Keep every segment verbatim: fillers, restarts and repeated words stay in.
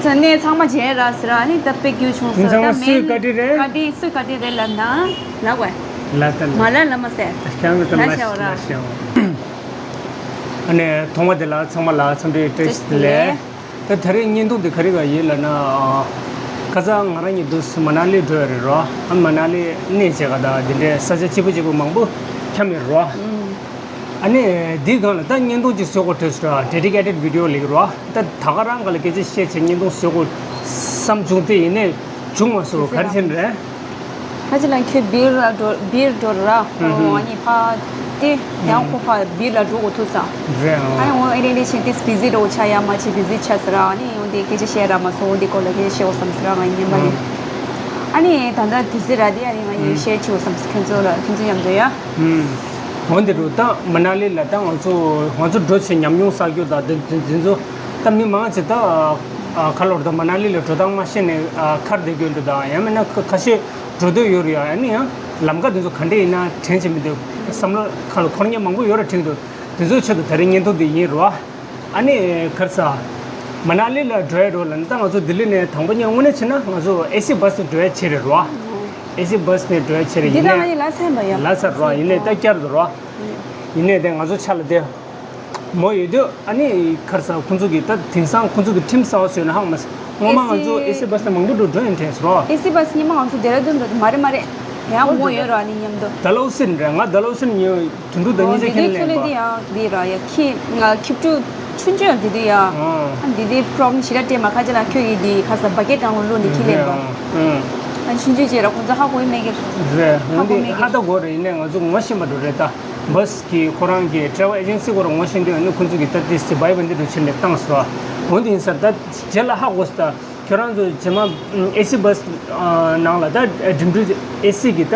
ས་གནས་ཚང་མ་མཇལ་ར་ཟེར་ར་ནི་ད་དཔེ་སྐྱིད་བྱུང་ཟེར། ཚང་མ་ད་སུའི་མེན་བཀའ་དྲིན་རེད། བཀའ་དྲིན་སུའི་བཀའ་དྲིན་རེད་ལབ་ན་ལབ་དགོས། ལ་ད་ལ། མ་ལ་ལ་མ་ཟེར། ཤང་ད་ལ་ལ་ཤ་བ་ར། ལ་ཤང་། ཨ་ནི་ཐོག་མ་དེ་ལ་ཚང་མ་ལ་འཚམས་འདྲི་བཀྲ་ཤིས་བདེ་ལེགས། ད་ད་རེས་བརྙན་ཐུང་འདི་ག་རེ་ག་ཡིན་ལབ་ན། ཁ་སང་ང་རང་གཉིས་འདུག་མ་ན་ལི་འགྲོ་ཡ་རེད་རོ། ཨ་མ་ན་ལི་གནས་བྱེད་ག་ད་འདི་འདྲའི་ས་ཆ་ཆེ་པོ་ཆེ་པོ་མང་པོ་འཁྱམས་ཡོད་རོ། ཨ་ནི་འདིའི་སྒང་ལ་ད་བརྙན་ཐུང་ཅིག་བཟོ་དགོས་འདྲ་ཟེར་ཌེ་ཌི་ཀེ་ཊེཌ་བི་ཌི་ཡོ་ལེགས་རོ། ད་ད་ག་རང་ག་ལ་སྐད་ཆ་བཤད་བྱས་བརྙན་ཐུང་བཟོ་དགོས་བསམ་བྱུང་སྟེ་ཡིན་ནའི་བྱུང་མ་སོང་། ག་རེ་བྱས་ནས་རེད། ཁ་ཅིག་ལ་ཁྱོད་སྦིར་ལ་འགྲོ་སྦིར་འགྲོ་ར། ཨོ་ཨ་ནི་ཕ་དེ་ཡང་ཁོ་ཕ་སྦིར་ལ་འགྲོ་དགོས་ཐུག་ས། རེད། ཨ་ནི་འོ་ཨེ་རེ་རེ་བཞིན་ཏིས་བི་ཟི་འགྲོ་ཆ་ཡ་མ་ཆེ་བི་ཟི་ཆ་ཟེར་ར། ཨ་ནི་འོ་དེ་སྐད་ཆ་བཤད་ར་མ་སོང་། འོ་དེ་སྐོར་ལ་སྐད་ཆ་བཤད་འོ་བསམ་ཟེར་ར་ང་ཡིན་ཉན་པ་ནི། ཨ་ནི་ད་ལྟ་དེ་ཟེར་ར་དེ་ཨ་ནི་ང་ཡིན་ཤེར་བྱེད་འོ་བསམ་ཁྱོད་ཚོ་ལ་ཁྱོད་ཚོ་མཉམ་དུ་ཡ། འོ་འདི་རུ་ད་མ་ན་ལི་ལ་ད་ང་ཚོ་ང་ཚོ་འགྲོ་ཆེ་ཉམས་མྱོང་བསགས་རྒྱུ་ད་དེ་དེ་དེ་ཚོ་ད་མི་མང་ཆེ་ད་ཁ་ལོར་ད་མ་ན་ལི་ལ་འགྲོ་སྟངས་མ་ཤེས་ནས་ཁར་བསྡད་རྒྱུ་འདུག་ད་ཡང་མིན་ན་ཁ་ཤས་འགྲོ་འདོད་ཡོད་རེད་ཡ། ཨ་ནི་ཡང་ལམ་ཁ་དེ་ཚོ་ག་འདྲ་ཡིན་ན་དྲན་བྱེད་མི་འདུག་བསམ་བློ་ཁ་ལ་འཁོར་མཁན་མང་པོ་ཡོད་ར་དྲན་འདུག་དེ་ཚོའི་ཆེད་དུ་དེ་རིང་བརྙན་ཐུང་འདི་ཡིན་རོ། ཨ་ནི་གར་ས་མ་ན་ལི་ལ་འགྲོ་ཡ་རོ་ལ་ནི་ད་ང་ཚོ་ལྡི་ལི་ནས་དང་པོ་ཉིད་དངོས་གནས་བྱས་ན་ང་ཚོ་ཨེ་སི་བྷ་སི་ནས་འགྲོ་ཡ་བྱེད་རེད་རོ། ཨེ་སི་བྷ་སི་ནས་འགྲོ་ཡ་བྱེད་རེད། འདི་ཡིན་ད་ནས་ང་ཡི་ལ་ཚན་པ་ཡ་ལ་ས་རོ་ཡིན་ནས་ད་བསྐྱར་དུ་རོ། ཡིན་ནས་དེ་ང་ཚོ་ཆ་ལ་དེ། མོ་ཡོད་དུས་ཨ་ནི་ཁར་ས་ཁོང་ཚོ་གི་ད་དེང་སང་ཁོང་ཚོ་གི་ཁྲིམས་གསར་བ་བཟོས་ན་ཧང་མ་སི། སྔོན་མ་ང་ཚོ་ཨེ་སི་བྷ་སི་མང་པོ་འགྲོ་འགྲོ་ཡིན་དྲན་སོ། ཨེ་སི་བྷ་སི་ཉི་མ་ང་ཚོ་ཌེ་ར་ལྡུན་འགྲོ་དུས་མ་རེད་མ་རེད། ཡང་མོ་ཡོད་ར་ནི་མཉམ་དུ། ད་ལོ་སིན་རེད། ང་ད་ལོ་སིན་ཉོ་དུད་འགྲོ་ད་ཨོ་ཉིས་ཆ་འདི་ཁྱེར་དུས་ལེན་ཚུལ་པ། འདི་ཡང་འདི་ར་ཡ་ཁྱི་ང་ཁྱི་ཕྲུག་ཆུང་ཆུང་འདི་དུས་ཡ། ཨ་འདི་དུས་པྲོབ་ལེམ་ཞེ་དྲག་སྤྲད་མ་ཁ་ཅིག་ལ་ཁྱོད་ཀྱིས་འདི་ཁ་ས་བ་ཀེ་ཊི་ནང་ལ་བླུགས་ནས་ཁྱི་ལེན་པ། ཨ་ཆུང་ཆུང་ཅེ་ར་ཁོང་ཚོ་ཧ་གོ་ཡི་མེད་ཀི། རེད། ཧ་གོ་འདི་མེད་ཧ་ཀི། ད་གོ་རེད། ཡིན་ནའི་ང་ཚོ་ངོ་ཤེས་པ་འགྲོ་རེད་ད། བྷ་སི་གི་ཁོ་རང་གི་ཊེ་རེ་ཝལ་ཨེ་ཇེན་སི་ཁོ་རང་ངོ་ཤེས་འདུག་ཨ་ནི་ཁོང་ཚོ་གི་ད་དེ་སི་བྷའི་བ་འདི་འགྲོ་ཆེན་ལེབ་བཏང་སོ། འོ་འདི་ཡིན་ས་ད་རྗེས་ལ་ཧ་གོ་སོ་ད། ཁྱོད་རང་ཚོ་རྗེས་མ་ཨེ་སི་བྷ་སི་ནང་ལ་ད་འགྲིམ་འགྲུལ་ཨེ་སི་གི་ད་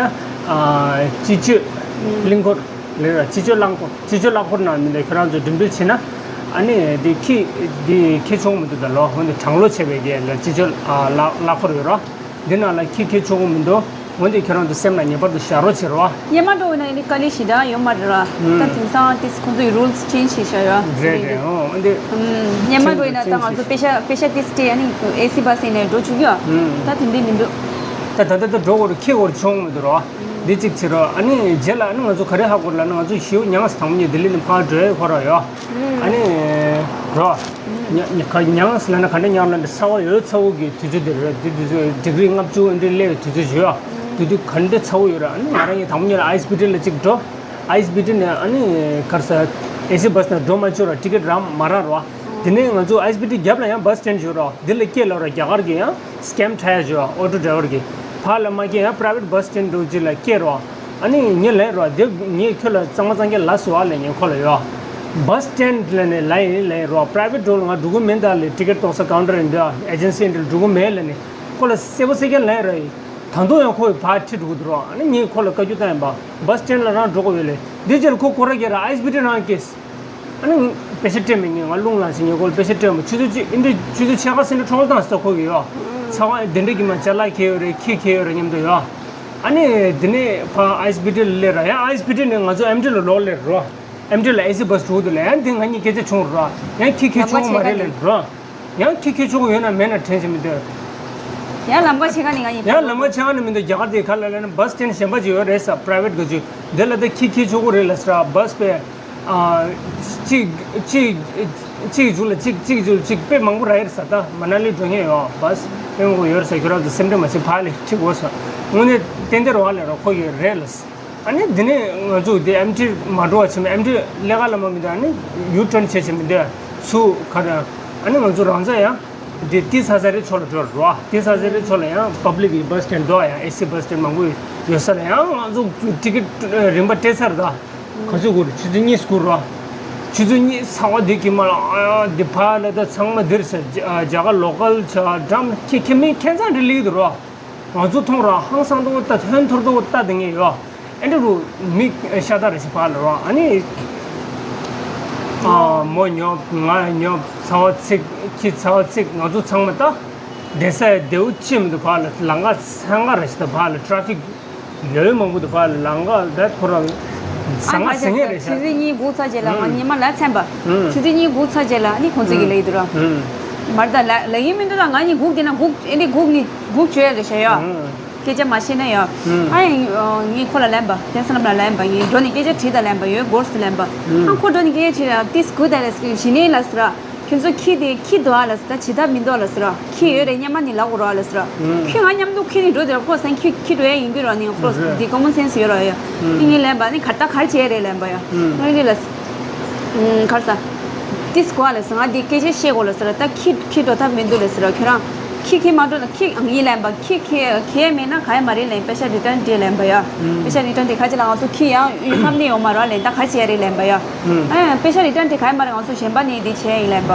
སྤྱི་སྤྱོད་གླིང་སྐོར་ལས་ར། སྤྱི་སྤྱོད་རླངས་འཁོར་སྤྱི་སྤྱོད་རླངས་འཁོར་ནང་མི་འདུག་ཁྱོད་རང་ཚོ་འགྲིམ་འགྲུལ་བྱེད་ན་ཨ་ནི་འདི་ཁྱི་འདི་ཁྱི་ཆུང་མི་འདུག་ད་ལོ་འོན་ཏེ་གྲང་ལོ་བྱས་པའི་གི་ལ་སྤྱི་སྤྱོད་རླངས་འཁོར་ཡོད་ར། འདི་ནང་ལ་ཁྱི་ཁྱི་ཆུང་མི་འདུག་འོན་ཏེ་ཁྱོད་རང་ཚོ་སེམས་ལ་ངེས་པར་དུ་བཞག་རོགས་བྱེད་རོགས། སྙེ་མ་འགྲོ་ཡིན་ན་ཡིན་ནི་དཀའ་ལས་ཞེ་དྲག་ཡོད་མ་རེད་ར། ད་དེང་སང་ཏིས་ཁོང་ཚོ་ཡི་རུལ་སི་ཅེན་ཇི་བྱས་བཞག་ཡོད། རེད་རེད། ཨོ་འདི་སྙེ་མ་འགྲོ་ཡིན་ན་ད་ང་ཚོ་པེ་ཤ་པེ་ཤ་ཏིས་སྤྲད་ཨ་ནི་ཨེ་སི་བྷ་སི་ནས་འགྲོ་བཅུག་ཡོད། ད་དེ་འདྲས་མི་འདུག་ད་ད་ད་ད་འགྲོ་དགོས་རེད། ཁྱི་དགོས་རེད། ཆུང་མི་འདུག་རོ། འདི་གཅིག་བྱེད་རོགས། ཨ་ནི་རྗེས་ལ་ཨ་ནི་ང་ཚོ་ག་རེ་ཧ་གོ་རེད་ལབ་ན་ང་ཚོ་ཞེའུ་མྱངས་སོང་མོ་ཉིད་ལྡི་ལི་ནས་ཕར་འགྲོ་ཡ་ཁོ་ར་ཡོད། ཨ་ནི་རོ། ཉ་ཉ་ག་མྱངས་ལབ་ན་ག་འདྲ་མྱངས་ལབ་ན་ཚ་བ་ཡོད་ཚ་བོ་གི་དུས་ཚོད་དེ་རེད། དེ་དུས་ཚོད་ཌི་གི་རི་ལྔ་བཅུ་འདྲ་སླེབས་དུས་ཚོད་བྱོས་ཨ། དེ་དུས་ག་འདྲ་ཚ་བོ་ཡོད་ར། ཨ་ནི་ང་རང་གཉིས་དང་པོ་ཉིད་ལ་ཨའི་སི་བི་ཊི་ལ་གཅིག་འགྲོ། ཨའི་སི་བི་ཊི་ནས་ཨ་ནི་གར་ས་ཨེ་སི་བྷ་སི་ནང་འགྲོ་མ་བཅུག་ར། ཊི་ཀེ་ཊི་རག་མ་རག་རོ། དེ་ནས་ང་ཚོ་ཨའི་སི་བི་ཊི་རྒྱབ་ལ་ཡང་བྷ་སི་སི་ཊེན་ཌི་ཡོད་རོ། དེ་ལ་སྐྱེལ་ལབ་ར། རྒྱ་གར་གྱི་ཡང་སི་ཀེམ་ཁྲ་ཡ་བྱོས་ཨོ་ཊོ་ཌ་རའི་བར་གྱི། ཕར་ལ་མ་སྐྱེལ་ཡང་པ་རའི་ཝེ་ཊི་བྷ་སི་སི་ཊེན་ཌི་འདྲ་བོ་ཅིག་ལ་སྐྱེལ་རོ། ཨ་ནི་ངས་ལན་རོ། དེ་ངས་ཁྱོད་ལ་གཙང་མ་གཙང་རྐྱང་ལབ་སོང་ཨ་ལབ་ངས་ཁོ་ལ་ཡོད། བྷ་སི་སི་ཊེན་ཌི་ལབ་ནས་ལབ་ཡིན་ལབ་ཡིན་རོ། པ་རའི་ཝེ་ཊི་འགྲོ་ལ་ང་འགྲོ་གི་མིན་ད་ལབ། ཊི་ཀེ་ཊི་གཏོང་ས་ཀའུན་ཊར་ཡིན་འདུག་ཨ། ཨེ་ཇེན་སི་ཡིན་འདྲ་འགྲོ་གི་མེད་ལབ་ནས་ཁོ་ལ་གསལ་པོ་གསལ་རྐྱང་ལབ་ཡིན་ར། ད་དུང་ཡང་ཁོ་ཡི་ཕར་ཁྲིད་འགྲོ་གི་འདུག་རོ། ཨ་ནི་ངས་ཁོ་ལ་བཀའ་བཀྱོན་བཏང་ཡིན་པ། བྷ་སི་སི་ཊེན་ཌི་ལ་རང་འགྲོ་དགོས་ཡོད་ལབ། འདི་རྗེས་ལ་ཁོ་སྐོར་ར་རྒྱག་ར། ཨའི་སི་བི་ཊི་རང་སྐྱེས། ཨ་ནི་པེ་ཤ་སྤྲད་མེད། ངས་ང་རླུང་ལངས་ཤིང་ངས་ཁོ་ལ་པེ་ཤ་སྤྲད་མ། ཆུ་ཚོད་གཅིག་ཨིན་དྲ་ཆུ་ཚོད་ཕྱེད་ཀ་ཟིན་ནས་འཕྲོ་བརླག་བཏང་ས་ཁོ་གི་ཡོད། ཚ་བ་དེ་འདྲ་གི་མ་ཅ་ལག་ཁྱེར་ཡོད་རེད། ཁྱི་ཁྱེར་ཡོད་རེད་མཉམ་དུ་ཡོད། ཨ་ནི་དེ་ནས་ཕར་ཨའི་སི་བི་ཊི་ལ་སླེབས་ར། ཡང་ཨའི་སི་བི་ཊི་ནས་ང་ཚོ་ཨེམ་ཊི་ལ་ལོག་སླེབས་རོ། ཨེམ་ཊི་ལ་ཨེ་སི་བྷ་སི་འགྲོ་འདུག་ལབ། ཡང་དེ་ང་གཉིས་སྐད་ཆ་བྱུང་རོ། ཡང་ཁྱི་ཁྱི་ཆུང་མ་རེད་ལབ་རོ། ཡང་ཁྱི་ཁྱི་ཆུང་ཡོད་ན་མེད་ན་དྲན་ཤེས་མི་འདུག་ཡང་ལམ་ཁ་ཕྱེད་ཀ་ནས་ང་གཉིས་ཡང་ལམ་ཁ་ཕྱེད་ཀ་ནས་མི་འདུག་རྒྱ་གར་དེ་ག་ལ་ལབ་ན་བྷ་སི་སི་སི་ཊེན་ཌི་གཞན་པ་ཅིག་ཡོད་རེད་ས། པ་རའི་ཝེ་ཊི་གི་ཅིག་དེ་ལ་ད་ཁྱི་ཁྱི་ཆུང་ཀུ་རེད་ལབ་ས་ར། བྷ་སི་པས། ཨ། གཅིག་གཅིག་གཅིག་མཇུག་ལ་གཅིག་གཅིག་མཇུག་ལ་གཅིག་དཔེ་མང་པོ་རག་ཡོད་རེད་ས། ད་མ་ན་ལི་འགྲོ་མཁན་ཡོད། བྷ་སི་དཔེ་མང་པོ་ཡོད་རེད་ས། ཁྱོད་རང་ཚོ་སེམས་ཁྲལ་མ་བྱེད། ཕར་ལ་ཁྲིད་དགོས་ས། དངོས་གནས་ཏན་ཏན་རེད་བ་ལབ་ར། ཁོ་གིས་རེད་ལབ་ས། ཨ་ནི་འདི་ནས་ང་ཚོ་འདི་ཨེམ་ཊི་མ་འགྲོ་བ་བྱེད་མ། ཨེམ་ཊི་ལས་ཀ་ལ་མ་མི་འདུག་ཨ་ནི་ཡུ་ཊརན་བྱེད་བྱེད་མི་འདུག་ཚུར་ག་རེ། ཨ་ནི་ང་ཚོ་རང་ཚ་ཡང་འདི་ཏི་ས་ས་རི་ཕྱོགས་ལ་འགྲོ་རོ། ཏི་ས་ས་རི་ཕྱོགས་ལ་ཡང་པབ་ལིག་གི་བྷ་སི་སི་ཊེན་ཌི་འདུག་ཡང་ཨེ་སི་བྷ་སི་སི་ཊེན་ཌི་མང་པོ་ཡོད་ས་ལ་ཡང་ང་ཚོ་ཊི་ཀེ་ཊི་རིན་པ་སྤྲད་ཚར་ད། ག་ཚོད་དགོས་རེད། ཆུ་ཚོད་གཉིས་དགོས་རོ། ཆུ་ཚོད་གཉིས་ཚ་བ་འདི་གི་མ་ལ་ཨ་ཡ་འདི་ཕར་ལ་ད་ཚང་མ་འདིར་ས་རྒྱ་གར་ལོ་ཀལ་ཆ་འགྲམ་ཁྱི་ཁྱི་མི་ཁྱད་མཚར་འདྲ་སླེབས་འདུག་རོ། ང་ཚོ་མཐོང་ར་ཧང་སང་དོ་ལྟ་ཧོན་ཐོར་དོ་ལྟ་དེ་ངས་ཡོད། ཨེ་འདྲ་རུ་མི་ཤ་སྟག་རེ་ཞིག་ཕར་ལ་རོ། ཨ་ནི་ཨ་མོ་ཉོབ་ང་ཉོབ་ཚ་བ་ཚིག་ཁྱི་ཚ་བ་ཚིག་ང་ཚོ་ཚང་མ་ད་བསྡད་ས་ཡ་བདེ་བོ་ཅི་མི་འདུག་ཕར་ལ་ལམ་ཁ་སེང་ག་རེ་ཞིག་ད་ཕར་ལ་ཊ་ར་ཕིག་ལོས་མང་པོ་འདུག་ཕར་ལ་ལམ་ཁ་ད་ཁོ་རང་ཟ་ང་ཟ་ངེས་རེད་ཤག་ཆུ་ཚོད་གཉིས་སྒུག་ཚར་རྗེས་ལ་ང་ཉི་མ་ལ་ཚན་པ། ཆུ་ཚོད་གཉིས་སྒུག་ཚར་རྗེས་ལ་ཨ་ནི་ཁོང་ཚོ་གི་ལ་ཡི་འདུག་ར། མར་ད་ལ་ལ་ཡིན་མི་འདུག་ད་ང་གཉིས་སྒུག་དེ་ན་སྒུག་ཨེ་འདི་སྒུག་ནི་སྒུག་བྱོས་རེད་བྱས་ཡོད། ཨང་། སྐད་ཆ་མ་བཤད་ན་ཡོད། ཨང་། ཨ་ཡིན་ངས་ཁོ་ལ་ལན་པ་བསྟན་ས་ལམ་ལ་ལན་པ་ཡིན་འགྲོ་ནས་སྐད་ཆ་དྲིས་ད་ལན་པ་ཡོད་སྒོར་སུ་ལན་པ། ཨང་། ཁོ་འགྲོ་ནས་སྐད་ཆ་དྲིས་ལ་ཏིས་གུ་ད་ལས་ཞི་ནས་ལ་སི་ར། ཁྱོད་ཚོ་ཁྱི་དེ་ཁྱི་འདུག་ཨ་ལ་ཟེར། ད་བྱེད་ཐབས་མི་འདུག་ཨ་ལ་ཟེར་ར། ཁྱི་ཡོད་རེད། སྙམ་མ་ནི་ལབ་དགོས་ར་ཨ་ལ་ཟེར་ར། ཁྱི་ང་མཉམ་དུ་ཁྱི་ནི་འགྲོ་དེ་ར་ཁོ་སང་ཁྱི་ཁྱི་འགྲོ་ཡ་ཡིན་གྱི་ར་ནི་ཁོ་རེད། འདི་ཀོ་མོན་སེན་སི་ཡོད་ར་ཡ། ཨ་ནི་ངས་ལན་པ་ནི་གར་ད་གར་བྱས་རེད་ལན་པ་ཡ། ཨ་ནི་ལ་གར་ས། ཏིས་གོ་ཨ་ལ་ཟེར། ང་འདི་སྐད་ཆ་བཤད་དགོས་ལ་ཟེར་ར། ད་ཁྱི་ཁྱི་འགྲོ་ཐབས་མི་འདུག་ལ་ཟེར་ར། ཁྱོད་རང་ཁྱི་ཁྱི་མ་འགྲོ་ན་ཁྱི་ངས་ལན་པ་ཁྱི་ཁྱི་ཁྱི་མེད་ན་ག་ཡ་མ་རེད་ལན། པེ་ཤ་རི་ཏན་སྤྲད་ལན་པ་ཡ། པེ་ཤ་རི་ཏན་སྤྲད་ཁ་ཅིག་ལ་ང་ཚོ་ཁྱི་ཡང་ཡོད་ཐབས་ནི་ཡོད་མ་ར་ལན། ད་གར་བྱས་རེད་ལན་པ་ཡ། ཨ་པེ་ཤ་རི་ཏན་སྤྲད་ག་ཡ་མ་རེད། ང་ཚོ་གཞན་པ་ནས་འདི་བྱས་ཡིན་ལབ་པ།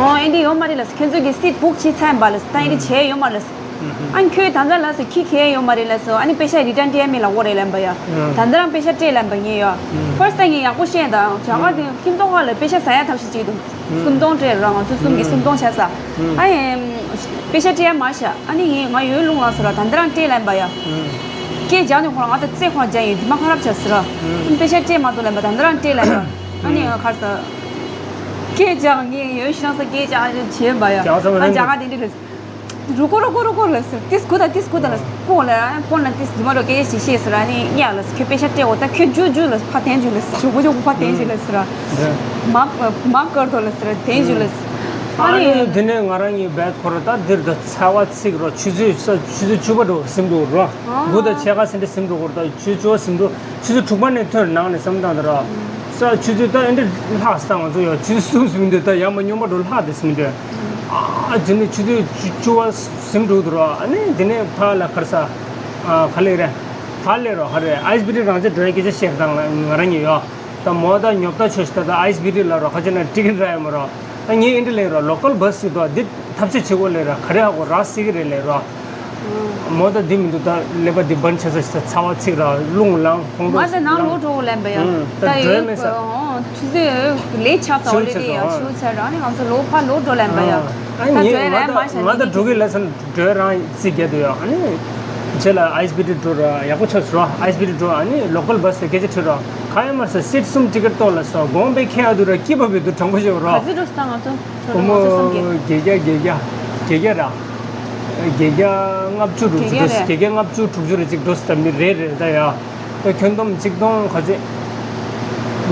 ཨོ་ཨེ་འདི་ཡོད་མ་རེད་ལ་ཟེར། ཁྱོད་ཚོ་གི་སིད་བུག་བྱེད་ཚར་ཡིན་པ་ལ་ཟེར། ད་ཨེ་འདི་བྱས་ཡོད་མ་རེད་ལ་ཟེར། ཨ་ཁྱོད་ད་ལྟ་ལ་ཟེར་ཁྱི་ཁྱེར་ཡོད་མ་རེད་ལ་ཟེར། ཨ་ནི་པེ་ཤ་རི་ཏན་སྤྲད་མེད་ལ་འོ་རེད་ལབ་པ་ཡ། ད་ལྟ་རང་པེ་ཤ་སྤྲད་ལབ་པ་ངས་ཡ། ཧྥར་སི་ད་ངས་ཡག་པོ་བཤད་ད་བྱ་ག་དེ་ཁྱིམ་ཐོག་ཁ་ལ་པེ་ཤ་ཟ་ཡ་ཐབས་ཤེས་བྱེད་འདུག་སུམ་སྟོང་སྤྲད་ར། ང་ཚོ་གསུམ་གྱིས་སུམ་སྟོང་ཆགས་ས། ཨ་ཡེ། པེ་ཤ་སྤྲད་ཡ་མ་བྱ། ཨ་ནི་ངས་ང་ཡོད་ལུང་ལ་ཟེར་ར། ད་ལྟ་རང་སྤྲད་ལབ་པ་ཡ། སྐད་རྒྱག་ནས་ཁོ་རང་ང་ད་རྩེ་ཁོ་རང་རྒྱག་ཡིན་དེ་མ་ཁ་རབ་བྱ་ཟེར་ར། པེ་ཤ་སྤྲད་མ་ཐུབ་ལབ་པ། ད་ལྟ་རང་སྤྲད་ལབ་པ། ཨ་ནི་ང་ཁར་ས། སྐད་རྒྱག་ངས་ཡོད་ཤི་རང་ས་སྐད་རྒྱག་བྱེད་པ་ཡ། རྒྱག་ས་མ་ཨ་རྒྱག་ག་དེ་འདྲི་ལ། རུ་ཀོ་རུ་ཀོ་རུ་ཀོ་ལ་ཟེར། ཏིས་གུ་ད་ཏིས་གུ་ད་ལ་ཟེར། ཀོ་ལ་ཀོ་ལ་ཏིས་དེ་མ་རོ་སྐད་ཆ་ཞིག་བཤད་ཟེར་ར། ཨ་ནི་གཉའ་ལ་ཟེར། ཁྱོད་པེ་ཤ་སྤྲད་འོ་ད་ཁྱོད་རྒྱུག་རྒྱུག་ལ་ཟེར། ཕ་དེན་རྒྱུག་ལ་ཟེར། ཇོ་བོ་ཇོ་བོ་ཕ་དེན་རྒྱུག་ལ་ཟེར། མ་མ་ཀར་དོ་ལ་ཟེར། དེན་རྒྱུག་ལ་ཟེར། ཨ་ཨ་ནི་ནི་དེ་ནས་ང་རང་གཉིས་བད་ཁོ་ར་ད་འདིར་ད་ཚ་བ་ཚིག་རོ། ཆུ་ཚོད་ས་ཆུ་ཚོད་བཅུ་པ་འགྲོ་ཟིན་འགྲོ་རོ། དགུ་དང་ཕྱེད་ཀ་ཟིན་འདྲ་ཟིན་འགྲོ་གོ་ར། ད་ཆུ་ཚོད་བཅུ་པ་ཟིན་འགྲོ། ཆུ་ཚོད་དྲུག་པ་ནས་ཐོན་ནང་ནས་བསམ་བཏང་དེ་ར། ས་ཆུ་ཚོད་ད་ཨེ་འདྲ་ལྷག་སྟངས་ང་ཚོ་ཡོད། ཆུ་ཚོད་གསུམ་ཟིན་འདུག་ད་ཡར་མར་སྨྱོན་པ་འགྲོ་ལྷག་དེ་ཟིན་འདུག་ཨ་དེ་ནས་ཆུ་ཚོད་བཅུ་བཅུ་བ་ཟིན་འགྲོ་དུ་ར། ཨ་ནི་དེ་ནས་ཕ་ལ་ཁར་ས་ཨ་ཁ་ལེ་རེད། ཕ་ལེ་རོ་ཧ་རེ་ཨའི་སི་བི་ཏི་རང་ཅག་འགྲོ་ཡ་སྐད་ཆ་བཤད་སྟངས་ང་རང་ཉིད་ཡོད། ད་མོ་ད་ཉོབ་ད་ཆོས་ཤི་ད་ད་ཨའི་སི་བི་ཏི་ལ་རོ་ཁ་ཅིག་ན་ཊི་ཀེ་ཊི་ར་ཡ་མ་རོ། ད་ངས་ཨེ་འདྲ་ལེ་རོ། ལོ་ཀལ་བྷ་སི་ཞིག་འདུག་འདི་ཐབས་ཤེས་བྱེད་དགོས་ལེ་ར། ག་རེ་ཧ་གོ་རག་སྲིད་ཀྱི་རེད་ལེ་རོ། མོ་ད་འདི་མི་འདུག་ད་ཀླད་པ་འདི་བན་ཆ་ས་ཞིག་ཚ་བ་ཚིག་ར་རླུང་ལངས་ཁོང་ཁྲོ་མ་ཟེར་ནང་ལོག་འགྲོ་དགོས་ལབ་པ་ཡ། ད་ད་འགྲོ་ཡ་མེད་ས། ཆུ་ཚོད་ལས་ཆགས་ཚ་བ་ལས་རེད་ཡ། ཆུ་ཚོད་ར་ནི་ང་ཚོ་ལོ་ཕ་ལོག་འགྲོ་ལབ་པ་ཡ། ད་ངས་འགྲོ་ཡ་ང་ལས་མ་ད་ང་ད་འགྲོ་གི་ལ་ས་འགྲོ་ཡ་རང་རྩིས་རྒྱག་འདུག་ཡ། ཨ་ནི་རྗེས་ལ་ཨའི་སི་བི་ཏི་འགྲོ་ར་ཡག་པོ་ཆགས་སོང་ར། ཨའི་སི་བི་ཏི་འགྲོ་ཨ་ནི་ལོ་ཀལ་བྷ་སི་སྐད་ཆ་དྲིས་ར། ག་ཡ་མ་ས་སིཊ་གསུམ་ཊི་ཀེ་ཊི་ཏོག་ལ་ས་དགོངས་པའི་ཁྱེད་ཨ་འདུག་ར་སྐྱིད་པ་བི་འདུག་དྲང་པོ་ཤོད་ར། ག་ཚོད་འགྲོ་ས་ང་ཚོ། ཁོ་མོ་བརྒྱད་བརྒྱ་བརྒྱད་བརྒྱ་བརྒྱད་བརྒྱ་ར། བརྒྱད་བརྒྱ་ལྔ་བཅུ་དྲུག་ཅུ་འགྲོ། བརྒྱད་བརྒྱ་རེད། བརྒྱད་བརྒྱ་ལྔ་བཅུ་དྲུག་ཅུ་རེ་གཅིག་འགྲོ་ས་ད་མི་རེ་རེ་ད་ཡ། ད་ཁྱོན་བསྡོམས་གཅིག་སྟོང་ག་ཚོད།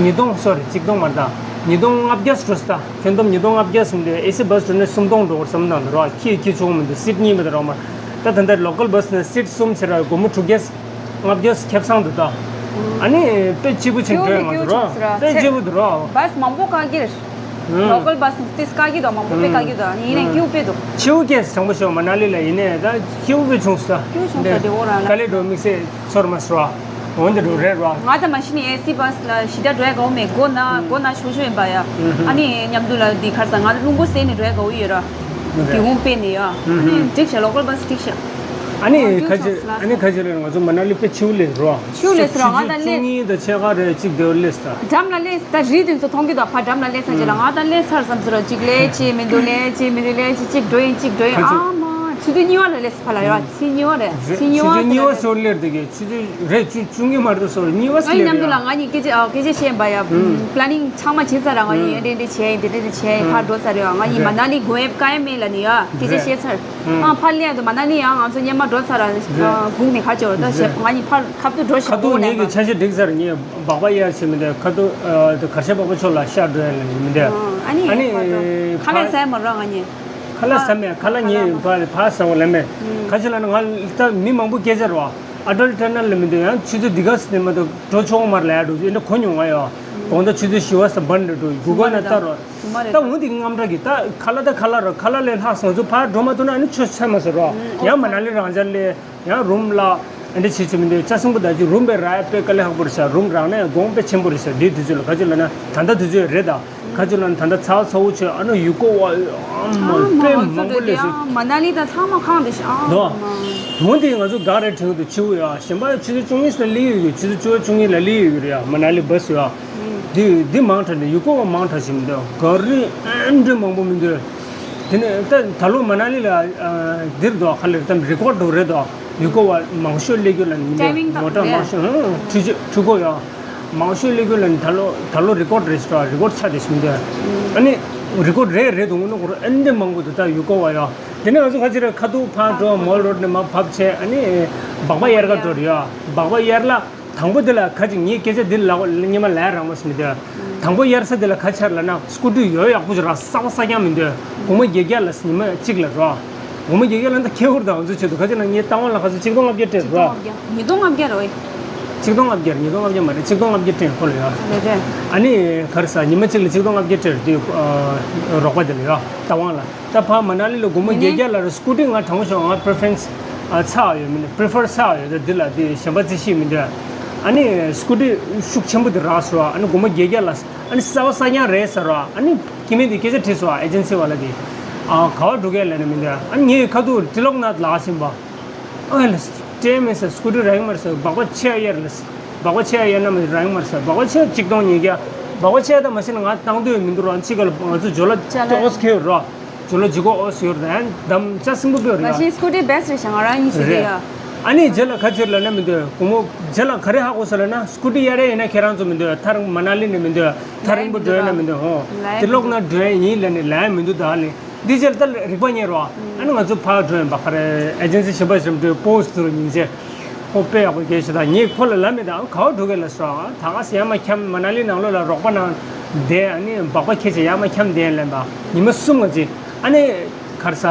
ཉིས་སྟོང་སོ་རེ་གཅིག་སྟོང་མ་རེད་ད། ཉིས་སྟོང་ལྔ་བརྒྱ་འགྲོ་ས་ད། ཁྱོན་བསྡོམས་ཉིས་སྟོང་ལྔ་བརྒྱ་ཟིན་དུས་ཨེ་སི་བྷ་སི་འགྲོ་ནས་སུམ་སྟོང་འགྲོ་དགོས་བསམ་བཏང་འདུག་ར། ཁྱི་ཁྱི་ཆུང་མི་འདུག་སིཊ་གཉིས་མི་འདུག་ར་མ། ད་ད་ལྟ་ལོ་ཀལ་བྷ་སི་ནས་སིཊ་གསུམ་བྱས་ར་སྒོར་མོ་དྲུག་བརྒྱ། ལྔ་བརྒྱ་ཁེབས་ཚང་འདུག་ད། ཨ་ནི་དཔེ་སྐྱིད་པོ་ཆེན་པོ་ང་ཚོ་ར། དཔེ་སྐྱིད་པོ་འདུག་ར། བྷ་སི་མང་པོ་བཀག་གི་རེད། ལོ་ཀལ་བྷ་སི་ཏིས་བཀག་གི་འདུག་མང་པོ་དཔེ་བཀག་གི་འདུག་ཡིན་ནའི་སྐྱིད་པོ་དཔེ་འདུག་སྐྱིད་པོ་སྐྱེས་དྲང་པོ་ཤོད་མ་ན་ལི་ལ་ཡིན་ནའི་ད་སྐྱིད་པོ་དཔེ་བྱུང་སོང་ད། སྐྱིད་པོ་བྱུང་སོང་དེ་འོ་རང་ལ། དཀའ་ལས་འགྲོ་དམིགས་བསལ་ཚོར་མ་སོང་ར། འོན་ཏེ་འགྲོ་རེད་ར། ང་ད་མ་གཞི་ནས་ཨེ་སི་བྷ་སི་ལ་ཞི་དྲག་འགྲོ་ཡ་དགའ་བོ་མེད། སྒོ་ན་སྒོ་ན་ཆུང་ཆུང་ཡིན་པ་ཡ། ཨ་ནི་མཉམ་དུ་ལ་འདི་ཁར་ས་ང་རླུང་བུ་བསལ་ནས་འགྲོ་ཡ་དགའ་བོ་ཡོད་ར། དེ་འོང་དཔེ་ནས་ཡ། ཨ་ནི་འགྲིག་ཤག་ལོ་ཀལ་བྷ་སི་འགྲིག་ཤག་ཨ་ནི་ཨོ་ཁ་ཅིག་ཨ་ནི་ཁ་ཅིག་ལ་ང་ཚོ་མ་ན་ལི་དཔེ་ཆེའུ་ལས་རོ། ཆེའུ་ལས་རོ། ང་ད་ཆུ་ཚོད་བཅུ་གཉིས་དང་ཕྱེད་ཀ་རེ་གཅིག་དེ་ལས་ད། འགྲམ་ལ་སླེབས་ད་རི་དེ་ཚོ་མཐོང་གི་འདུག་ཕ་འགྲམ་ལ་སླེབས་ཚར་རྗེས་ལ་ང་ད་སླེབས་ཚར་བསམ་ཚུལ་རོ་གཅིག་ལས་ཅི་མི་འདུག་ལས་ཅི་མི་འདུག་ལས་ཅི་གཅིག་འགྲོ་ཡིན་གཅིག་འགྲོ་ཡིན། ཁ་ཅིག་ཨ་མ་ཆུ་ཚོད་གཉིས་པ་ལ་སླེབས་ཕ་ལ་ཡོད་ཆུ་གཉིས་པ་རེད་ཆུ་གཉིས་པ་ཆུ་ཚོད་གཉིས་པ་སོར་སླེབས་དེ་གི་ཆུ་ཚོད་རེ་བཅུ་བཅུ་གཉིས་མ་རེད་སོར་གཉིས་པ་ཨ་སླེབས་མཉམ་དུ་ཡོད། ལ་ང་གཉིས་སྐད་ཆ་ཨ་སྐད་ཆ་བཤད་པ་ཡ། པི་ལ་ནིང་ཚང་མ་བྱས་ཚར་ར། ང་གཉིས་འདི་འདི་བྱས་ཡིན་འདི་འདི་བྱས་ཡིན་ཕར་འགྲོ་ཚར་རེད། ང་གཉིས་མ་ན་ལི་དགོན་ཡབ་ཀ་ཡ་མེད་ལ་ནི་ཡ་སྐད་ཆ་བཤད་ཚར། ཨ་ཕར་སླེབས་དུས་མ་ན་ལི་ཡང་ང་ཚོ་སྔོན་མ་འགྲོ་ཚར་ར། སྒུག་ནས་ཁ་ཆེ་བ་ད་ཞེ་ང་གཉིས་ཕར་ཁ་ཐུག་འགྲོ་ཞིག་ཁ་ཐུག་ངེད་ཀྱི་ཆ་ཤས་འགྲིག་ཚར། ངས་སྦག་སྦག་གཡར་བྱེད་མི་འདུག་ཁ་ཐུག་ཨ་དེ་གར་ཤ་སྦག་སྦག་ཕྱོགས་ལ་ཤར་འགྲོ་ཡ་ལ་ཡིན་མི་འདུག་ཨ་ནི་ཨ་ནི་ཁ་ལག་ཟ་ཡ་མ་རོགས་ང་གཉིས། ཁ་ལག་ཟ་མེད་ཁ་ལག་ངས་ཕར་ཕར་ཟ་བ་ལ་མེད། ཁ་ཆེ་ལ་ནི་ང་ད་མི་མང་པོ་སྐད་ཆ་རེད་བ། ཨ་ཏྲལ་ཏྲ་ནལ་ལ་མི་འདུག་ཡང་ཆུ་ཚོད་འདི་ག་ཟིན་ནས་མ་གཏོགས་འགྲོ་ཆོག་མ་རེད་ལ་ཡ་འགྲོ་ཨེ་འདྲ་གོ་མྱོང་ང་ཡོད། དགོང་དག་ཆུ་ཚོད་བཞི་པ་ས་འབར་འདྲ་འགྲོ་སྒུག་ག་ན་ལྟ་རོགས། ད་འོང་དེ་དངངས་སྐྲག་གི་ད་ཁ་ལག་ད་ཁ་ལག་རོ་ཁ་ལག་ལས་ལྷག་སོང་ཚོ་ཕར་འགྲོ་མ་ཐུབ་ན་ཨ་ནི་ཆོས་ཆ་མ་ཟེར་རོ། ཡང་མ་ན་ལི་རང་འཇགས་ལས། ཡང་རུམ་ལ་ཨ་འདྲ་བྱེད་ཆེ་མི་འདུག་ཅ་སང་པོ་ད་ཅི་རུམ་པའི་ར་ཡ་དཔེ་དཀའ་ལས་ཁག་པོ་རེད་ཤག་རུམ་རག་ན་ཡང་དགོངས་དཔེ་ཆེན་པོ་རེད་ཤག་འདིའི་དུས་ཚོད་ལ་ག་ཅི་ལབ་ན་ད་ལྟ་དུས་ཚོད་རེད་ད། ག་ཅི་ལབ་ན་ད་ལྟ་ཚ་བ་ཚ་བོ་ཆོས་ཨ་ནུ་ཡུལ་སྐོར་བ་ཨ་མ་དཔེ་མང་པོ་སླེབས་ཤག་མ་ན་ལི་ད་ཚང་མ་ཁང་རེད་ཤག་ཨ་མ། དོན་དེ་ང་ཚོ་དགའ་རེད་དྲན་གི་འདུག་ཆུ་བོ་ཡ་གཞན་པ་ཆུ་ཚོད་བཅུ་གཉིས་ལ་སླེབས་ཡོད་གི་ཆུ་ཚོད་བཅུ་བཅུ་གཉིས་ལ་སླེབས་ཡོད་གི་རེད་ཡ་མ་ན་ལི་བྷ་སི་ཡ། འདི་འདི་མང་དྲགས་ནས་ཡུལ་སྐོར་བ་མང་དྲགས་ཤིག་མི་འདུག་ག་རེ་ཨེ་འདྲ་མང་པོ་མི་འདུག་དེ་ནས་ད་ད་ལོ་མ་ན་ལི་ལ་འདིར་འདུག་ཁ་ལེར་ད་རི་ཀོཌ་འདུག་རེད་འདུག་ཡུལ་སྐོར་བ་མང་ཤོས་སླེབས་རྒྱུ་ལ་མི་འདུག་ཊའི་མིང་མོ་ཊ་དང་མང་ཤོས་འཕྲུལ་འཕྲུལ་འཁོར་ཡོད། མང་ཤོས་སླེབས་རྒྱུ་ལ་ད་ལོ་ད་ལོ་རི་ཀོཌ་རེད་ཤག་རི་ཀོཌ་ཆགས་བསྡད་ཤིང་འདུག་ཨ་ནི་ རི་ཀོར་རེ་རེ་དུ་ངུ་ནུ་གོར་ཨན་དེ་མང་པོ་དུ་ད་ཡུ་ཀོ་བ་ཡོ། དེ་ནས་ང་ཚོ་ཁ་ཅིག་ར་ཁ་ཐུག་ཕར་འགྲོ་མོལ་རོ་ཌི་ནས་མ་བབས་བྱས་ཨ་ནི་སྦག་པ་ཡར་ག་འགྲོ་རེ་ཡོ། སྦག་པ་ཡར་ལ་དང་པོ་དེ་ལ་ཁ་ཅིག་ངའི་སྐད་ཆ་འདི་ལ་ཉི་མ་ལས་རང་མོ་སི་མི་འདོད། དང་པོ་ཡར་ས་དེ་ལ་ཁ་ཆར་ལ་ན་སྐུ་དུས་ཡོ་ཡག་པོ་ཅིག་ར་ས་བ་ས་རྐྱང་མི་འདོད། དགོང་མོ་བརྒྱད་བརྒྱ་ལ་ཉི་མ་གཅིག་ལ་རོ། དགོང་མོ་བརྒྱད་བརྒྱ་ལ་འདི་ཁེ་ཧུར་དང་ང་ཚོ་ཆེད་དུ་ཁ་ཅིག་ན་ངའི་ལྟ་བ་ལ་ཁ་ཚོ་ཆིག་སྟོང་ལྔ་བརྒྱ་སྤྲད་རོ། ཉིས་སྟོང་ལྔ་བརྒྱ་རོ། ཆིག་སྟོང་ལྔ་བརྒྱ་ཉིས་སྟོང་ལྔ་བརྒྱ་མ་རེད། ཆིག་སྟོང་ལྔ་བརྒྱ་སྤྲད་ཁོ་ལ་ཡོ། རེད་རེད། ཨ་ནི་ག་རེ་ཟ་ཉི་མ་གཅིག་ལ་ཆིག་སྟོང་ལྔ་བརྒྱ་སྤྲད་དུས་རོགས་པ་དེ་ལ་ཡོ་ལྟ་བ་ལ། ད་ཕ་མ་ན་ལི་ལ་སྒོར་མོ་ཡིན་ནའི་བརྒྱད་བརྒྱ་ལ་རེ་སྐུ་དྲིན་ང་དྲང་བོ་ཤོག་ང་པི་རི་ཕེ་རེན་སི་ཚ་ཡོད་མིན་པི་རི་ཕར་ཚ་ཡོད་ད་འདི་ལ་འདི་གཞན་པ་རྩི་ཤེས་མི་འདུག་ཨ་ནི་སྐུ་དྲིན་ཤུགས་ཆེན་པོ་འདི་རག་སོང་ཨ་ནི་སྒོར་མོ་བརྒྱད་བརྒྱ་ལ་ཨ་ནི་གསར་བ་གསར་རྐྱང་རེད་ཟེར་བ་ཨ་ནི་ཁྱི་མི་འདི་སྐད་ཆ་དྲིས་སོང་ཨེ་ཇེན་སི་བ་ལ་འདི་ཨ་ག་བ་འགྲོ་གས་ལབ་ན་མི་འདུག་ཨ་ནི་ངའི་ཁ་ཐུག་ཏི་ལོག་ནཱཐ་ལགས་ཟེར་བ། ཨ་ལ་སྤྲད་མེད་ཟེར་སྐུ་དྲིན་རག་གི་མ་རེད་ཟེར་སྦག་སྦག་ཆེ་ཡར་ལ་སྦག་སྦག་ཆེ་ཡར་ན་མ་རག་གི་མ་རེད་ཟེར་སྦག་སྦག་ཆེ་ཆིག་སྟོང་ཉིས་བརྒྱ་སྦག་སྦག་ཆེ་ད་མ་ཤེས་ན་ང་བཏང་འདོད་མི་འདུག་རོགས་གཅིག་ག་ལ་ང་ཚོ་ཇོ་ལ་ཅ་ལག་ཏོག་ཨོ་སི་ཁེ་རོ་ཇོ་ལ་ཇི་གོ་ཨོ་སི་ཡོར་དང་དམ་ཅ་སིམ་པོ་པེ་རེད་མ་ཡ་གཞི་སྐུ་དྲིན་བེ་སི་རེད་ཤག་ང་རང་གཉིས་ཤིག་རེད་ཡ། ཨ་ནི་རྗེས་ལ་ཁ་ཆེར་ལ་ན་མི་འདོད་སྒོར་མོ་རྗེས་ལ་ག་རེ་ཧ་གོ་ས་ལ་ན་སྐུ་དྲིན་ཡར་ཡིན་ན་ཁྱེད་རང་ཚོ་མི་འདོད་ཐར་མ་ན་ལི་ནས་མི་འདོད་ཐར་རིང་པོ་འགྲོ་ཡ་ན་མི་འདོད་ཧོ་ཏི་ལོག་ན་འགྲོ་ཡ་ཡིན་ལ་ནི་ལ་ཡ་མི་འདུག་ད་ལི། འདི་རྗེས་ལ་ད་རིག་པ་རྙེད་རོགས། ཨ་ནི་ང་ཚོ་ཕར་འགྲོ་ཡིན་པ་ཁ་རེ་ཨེ་ཇེན་སི་གཞན་པ་ཞིག་འགྲོ་པོ་སི་ཏུ་རུ་ཉིན་བྱེད། ཁོ་དཔེ་ཡག་པོ་སྐད་ཆ་དང་ངས་ཁོ་ལ་ལབ་མེད་དང་ག་བ་འགྲོ་གི་ལ་ཟེར་བ་ད་ག་སེ་ཡ་མ་འཁྱམ་མ་ན་ལི་ནང་ལོགས་ལ་རོགས་པ་ནང་བསྡད་ཨ་ནི་སྦག་སྦག་ཁྱེད་ཀྱི་ཡ་མ་འཁྱམ་བསྡད་ལབ་པ་ཉི་མ་གསུམ་ག་ཅི་ཨ་ནི་ག་རེ་ཟ་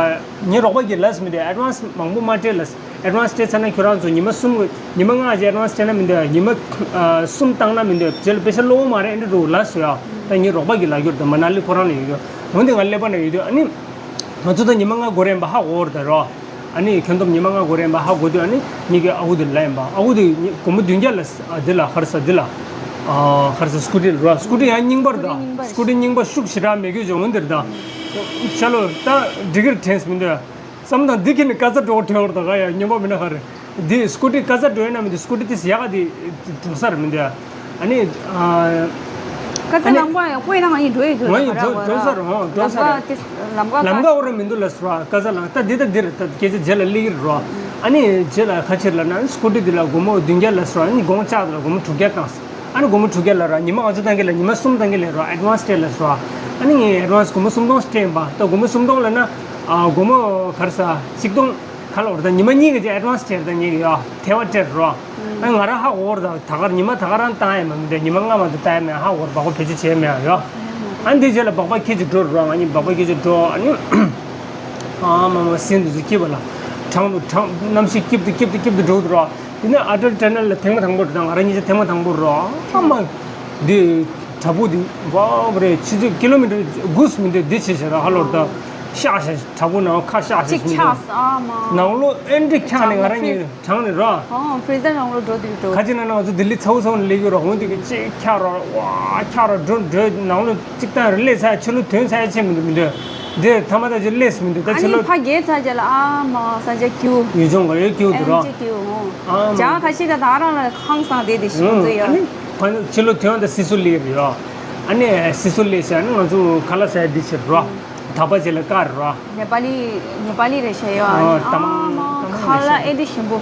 ངའི་རོགས་པ་གིས་ལབ་མི་འདུག་ཨེ་ཌ་ཝན་སི་མང་པོ་མ་སྤྲད་ལ་ཨེ་ཌ་ཝན་སི་སྤྲད་ཚར་ན་ཁྱོད་རང་ཚོ་ཉི་མ་གསུམ་ཉི་མ་ལྔ་ཅིག་ཨེ་ཌ་ཝན་སི་སྤྲད་ན་མི་འདུག་ཉི་མ་གསུམ་བཏང་ན་མི་འདུག་རྗེས་ལ་པེ་ཤ་སློབ་པོ་མ་རེད་ཨེ་འདྲ་རུ་ལབ་སོང་ཡ། ད་ངའི་རོགས་པ་གིས་ལབ་རྒྱུར་ད་མ་ན་ལི་ཁོ་རང་ལ་ཡོད་རྒྱུ་འོན་ཏེ་ང་ཀླད་པ་ན་ཡོད་དུས་ཨ་ནི། ང་ཚོ་ད་ཉི་མ་ལྔ་འགོར་རན་པ་ཧ་གོ་བར་ད་རོ། ཨ་ནི་ཁྱོན་བསྡོམས་ཉི་མ་ལྔ་འགོར་རན་པ་ཧ་གོ་དུས་ཨ་ནི་ངེད་ཀྱི་ཨ་ཁུ་དེ་ལ་ཡིན་པ་ཨ་ཁུ་དེ་སྒོར་མོ་བདུན་བརྒྱ་ལ་འདི་ལ་ཧར་ས་འདི་ལ། ཧར་ས་སྐུ་དྲིན་རོ་སྐུ་དྲིན་ཡང་རྙིང་པར་ད་སྐུ་དྲིན་རྙིང་པ་ཤུགས་ཞེ་དྲག་མེད་རྒྱུ་བྱུང་འདིར་ད། ཤ་ལོ་ད་འགྲིག་གིར་དྲན་མི་འདུག་བསམ་དང་འདི་ཁྱེད་ནི་ཀ་ཚ་འགྲོ་དྲན་བར་ད་ག་ཡ་སྙོམས་པ་མི་ན་ཧ་རེ། འདི་སྐུ་དྲིན་ཀ་ཚ་འགྲོ་ཡ་ན་མི་འདུག་སྐུ་དྲིན་དེ་ཡག་ག་དེ་འགྲོ་ས་རེད་མི་འདུག་ཨ་ནི། ཀ་ཚ་ཨ་ནི་ལམ་ཀ་ཡང་ཁོ་ཡིན་ན་ང་ཡིན་འགྲོ་ཡི་འགྲོ་ང་ཡིན་འགྲོ་འགྲོ་ས་རེད་ཧོ་འགྲོ་ས་རེད། ལམ་ཀ་འོ་ར་མི་འདུག་ལ་སོ་ཀ་ཚ་ལ་ད་འདི་ད་འདིར་ད་སྐད་ཆ་རྗེས་ལ་སླེབས་ཀྱི་རེད་རོ། ཨ་ནི་རྗེས་ལ་ཁ་ཕྱིར་ལ་ན་སྐུ་དྲིན་འདི་ལ་སྒོར་མོ་བདུན་བརྒྱ་ལ་སོ་ཨ་ནི་དགོང་ལྕགས་ལ་སྒོར་མོ་དྲུག་བརྒྱ་བཏང་། ཨ་ནི་སྒོར་མོ་དྲུག་བརྒྱ་ལ་ར་ཉི་མ་ང་ཚོ་བཏང་གི་ལ་ཉི་མ་གསུམ་བཏང་གི་ལ་རོ་ཨེ་ཌ་ཝན་སི་སྤྲད་ལ་སོ། ཨ་ནི་ངས་ཨེ་ཌ་ཝན་སི་སྒོར་མོ་སུམ་སྟོང་སྤྲད་ཡིན་པ་ད་སྒོར་མོ་སུམ་སྟོང་ལ་ན་ཨ་སྒོར་མོ་ག་རེ་ཟ་ཆིག་སྟོང་ག་ལ་འོར་ད་ཉི་མ་གཉིས་ཀྱི་ཨེ་ཌ་ཝན་སི་སྤྲད་ད་ཉིན་གི་ཡོ་ཐལ་བ་སྤྲད་རོ། ཨ་ང་རང་ཧ་གོ་བར་ད་ད་གར་ཉི་མ་ད་ག་རང་བཏང་ཡ་མ་མི་འདུག་ཉི་མ་ལྔ་མ་གཏོགས་བཏང་ཡ་མེད་ཧ་གོ་བར་སྦག་སྦག་བེད་སྤྱོད་བྱས་མེད་ཡོ། ཨ་འདི་རྗེས་ལ་སྦག་སྦག་ཁྱེད་ཀྱི་འགྲོ་རོགས་ང་གཉིས་སྦག་སྦག་ཁྱེད་ཀྱི་འགྲོ་ཨ་ནི། ཨ་མ་མ་སེམས་འདི་ཚོ་སྐྱིད་པ་ལ། གྲང་དུ་གྲང་གནམ་གཤིས་སྐྱིད་དུ་སྐྱིད་དུ་སྐྱིད་དུ་འགྲོ་འདུག་རོགས། དེ་ནས་ཨ་ཊལ་ཊ་ནལ་ལ་ཐེངས་མ་དང་པོ་རེད་ད་ང་རང་གཉིས་ཀྱི་ཐེངས་མ་དང་པོ་རོགས་ཨ་མ། འདི་དྲ་འབུ་འདི་བབ་རེད་ཆུ་ཚོད་ཀི་ལོ་མི་ཊར་དགུ་མི་འདུག་འདི་བྱེད་བྱེད་ར་ཧ་ལོར་ད། ཤག་ཤག་དྲ་འབུ་ནང་ཁ་ཤག་ཤག་གཅིག་མི་འདུག་ཆགས་ཨ་མ། ནང་ལོ་ཨེ་འདྲ་འཁྱག་ནས་ང་རང་གཉིས། གྲང་ནས་ར། ཨོ་ཕི་རི་ཛར་ནང་ལོ་འགྲོ་དུས་འགྲོ། ཁ་ཅིག་ན་ན་ང་ཚོ་ལྡི་ལི་ཚ་བོ་ཚ་བོ་ནས་སླེབས་ཡོད་ར་འོང་དུས་ཀྱི་ཅིག་འཁྱག་ར་བ་འཁྱག་ར་འགྲོ་འགྲོ་ནང་ལོ་གཅིག་བཏང་ར་སླེབས་ཚར་ཕྱི་ལོ་ཐོན་ཚར་ཆེ་མི་འདུག་མི་འདུག་འདིར་ཐ་མ་ད་ཅིག་སླེབས་མི་འདུག་ད་ཨ་ཕྱི་ནི་ལོ། ཕ་རྒྱལ་ཚ་རྒྱ་ལ་ཨ་མ་ས་ཆ་ཀྱུ། ཡུལ་ལྗོངས་ག་ཡོད་ཀྱུ་འདུག་ར། ཨེམ་ཅི་ཀྱུ་ཨོ། ཨ་མ། ཇ་ཁ་ཤས་ད་ད་རང་ལ་ཧང་སང་བསྡད་དེ་ཞིག་འོང་ཚོད་ཡོད། ཨ་ནི་ཕ་ཕྱི་ལོ་ཐོན་ད་སི་སུ་སླེབས་རེད་ཡ། ཨ་ནི་སི་སུ་སླེབས་ཤག་ཨ་ནི་ང་ཚོ་ཁ་ལག་ཟ་ཡ་འདི་བྱེད་ར། དག་པ་ཅིག་ལ་དཀར་ར། ནེ་པ་ལི་ནེ་པ་ལི་རེད་ཤག་ཡོད། ཨ་ནི་ཨ་མ་ཁ་ལག་ཨེ་འདྲ་ཞིམ་པོ།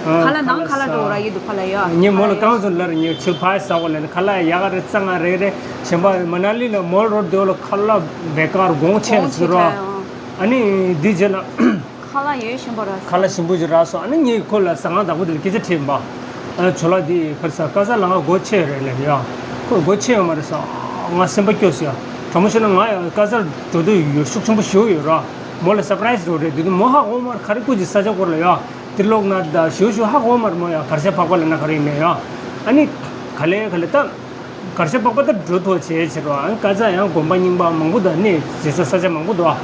ཁ་ལག་ནང་ཁ་ལག་འགྲོ་ར་ཡོད་འདུག་ཕ་ལ་ཡོད། ངས་མོ་ལ་གང་ཚོད་ལར་ངས་ཕྱིར་ཕར་ཟ་བ་ལས་ཁ་ལག་ཡག་ག་རེད་གཙང་ང་རེད་རེད་གཞན་པ་མ་ན་ལི་ལ་མོལ་རོ་དེ་ལ་ཁ་ལག་བེ་ཀར་གོང་ཆེ་ཟེར་ར། ཨ་ནི་འདི་རྗེས་ལ་ཁ་ལག་ཡོད་ཞིམ་པོ་ར། ཁ་ལག་ཞིམ་པོ་ཞིག་རག་སོང་ཨ་ནི་ངས་ཁོ་ལ་ཟ་ཁང་བདག་པོ་དེ་ལ་སྐད་ཆ་དྲིས་པ། ཨ་ཇོ་ལགས་འདི་ཁར་ས་ཀ་ཟ་ལ་ང་སྒོ་ཕྱེ་རེད་ལབ་ཡ། ཁོས་སྒོ་ཕྱེ་ཡོད་མ་རེད་ཟ། ང་སེམས་པ་སྐྱོ་སོང་ཡ། དྲང་པོ་བཤད་ན་ང་ཡང་ཀ་ཟར་འགྲོ་འདོད་ཡོད་ཤུགས་ཆེན་པོ་ཞེ་པོ་ཡོད་ར། མོ་ལ་སར་པ་རའི་སི་འགྲོ་རེད་དེ་དུས་མོ་ཧ་གོ་མ་རེད་ག་རེ་སྐུ་མཁྱེན་ས་ཆ་སྐོར་ལ་ཡ། ཏི་ལོག་ན་ད་ཞུ་ཞུ་ཧ་གོ་མ་རེད་མོ་ཡ་གར་ཞ་ཕག་པ་ལ་ན་ག་རེ་ཡིན་ནས་ཡ། ཨ་ནི། ག་ལེ་ག་ལེ་ད། གར་ཞ་ཕག་པ་ད་འགྲོ་ཐུབ་བྱས་ཕྱིར་རོ་ཨ་ནི་ཀ་ཟ་ཡང་དགོན་པ་རྙིང་པ་མང་པོ་དང་གནས་བྱེད་ས་ས་ཆ་མང་པོ་འདུག་ཨ།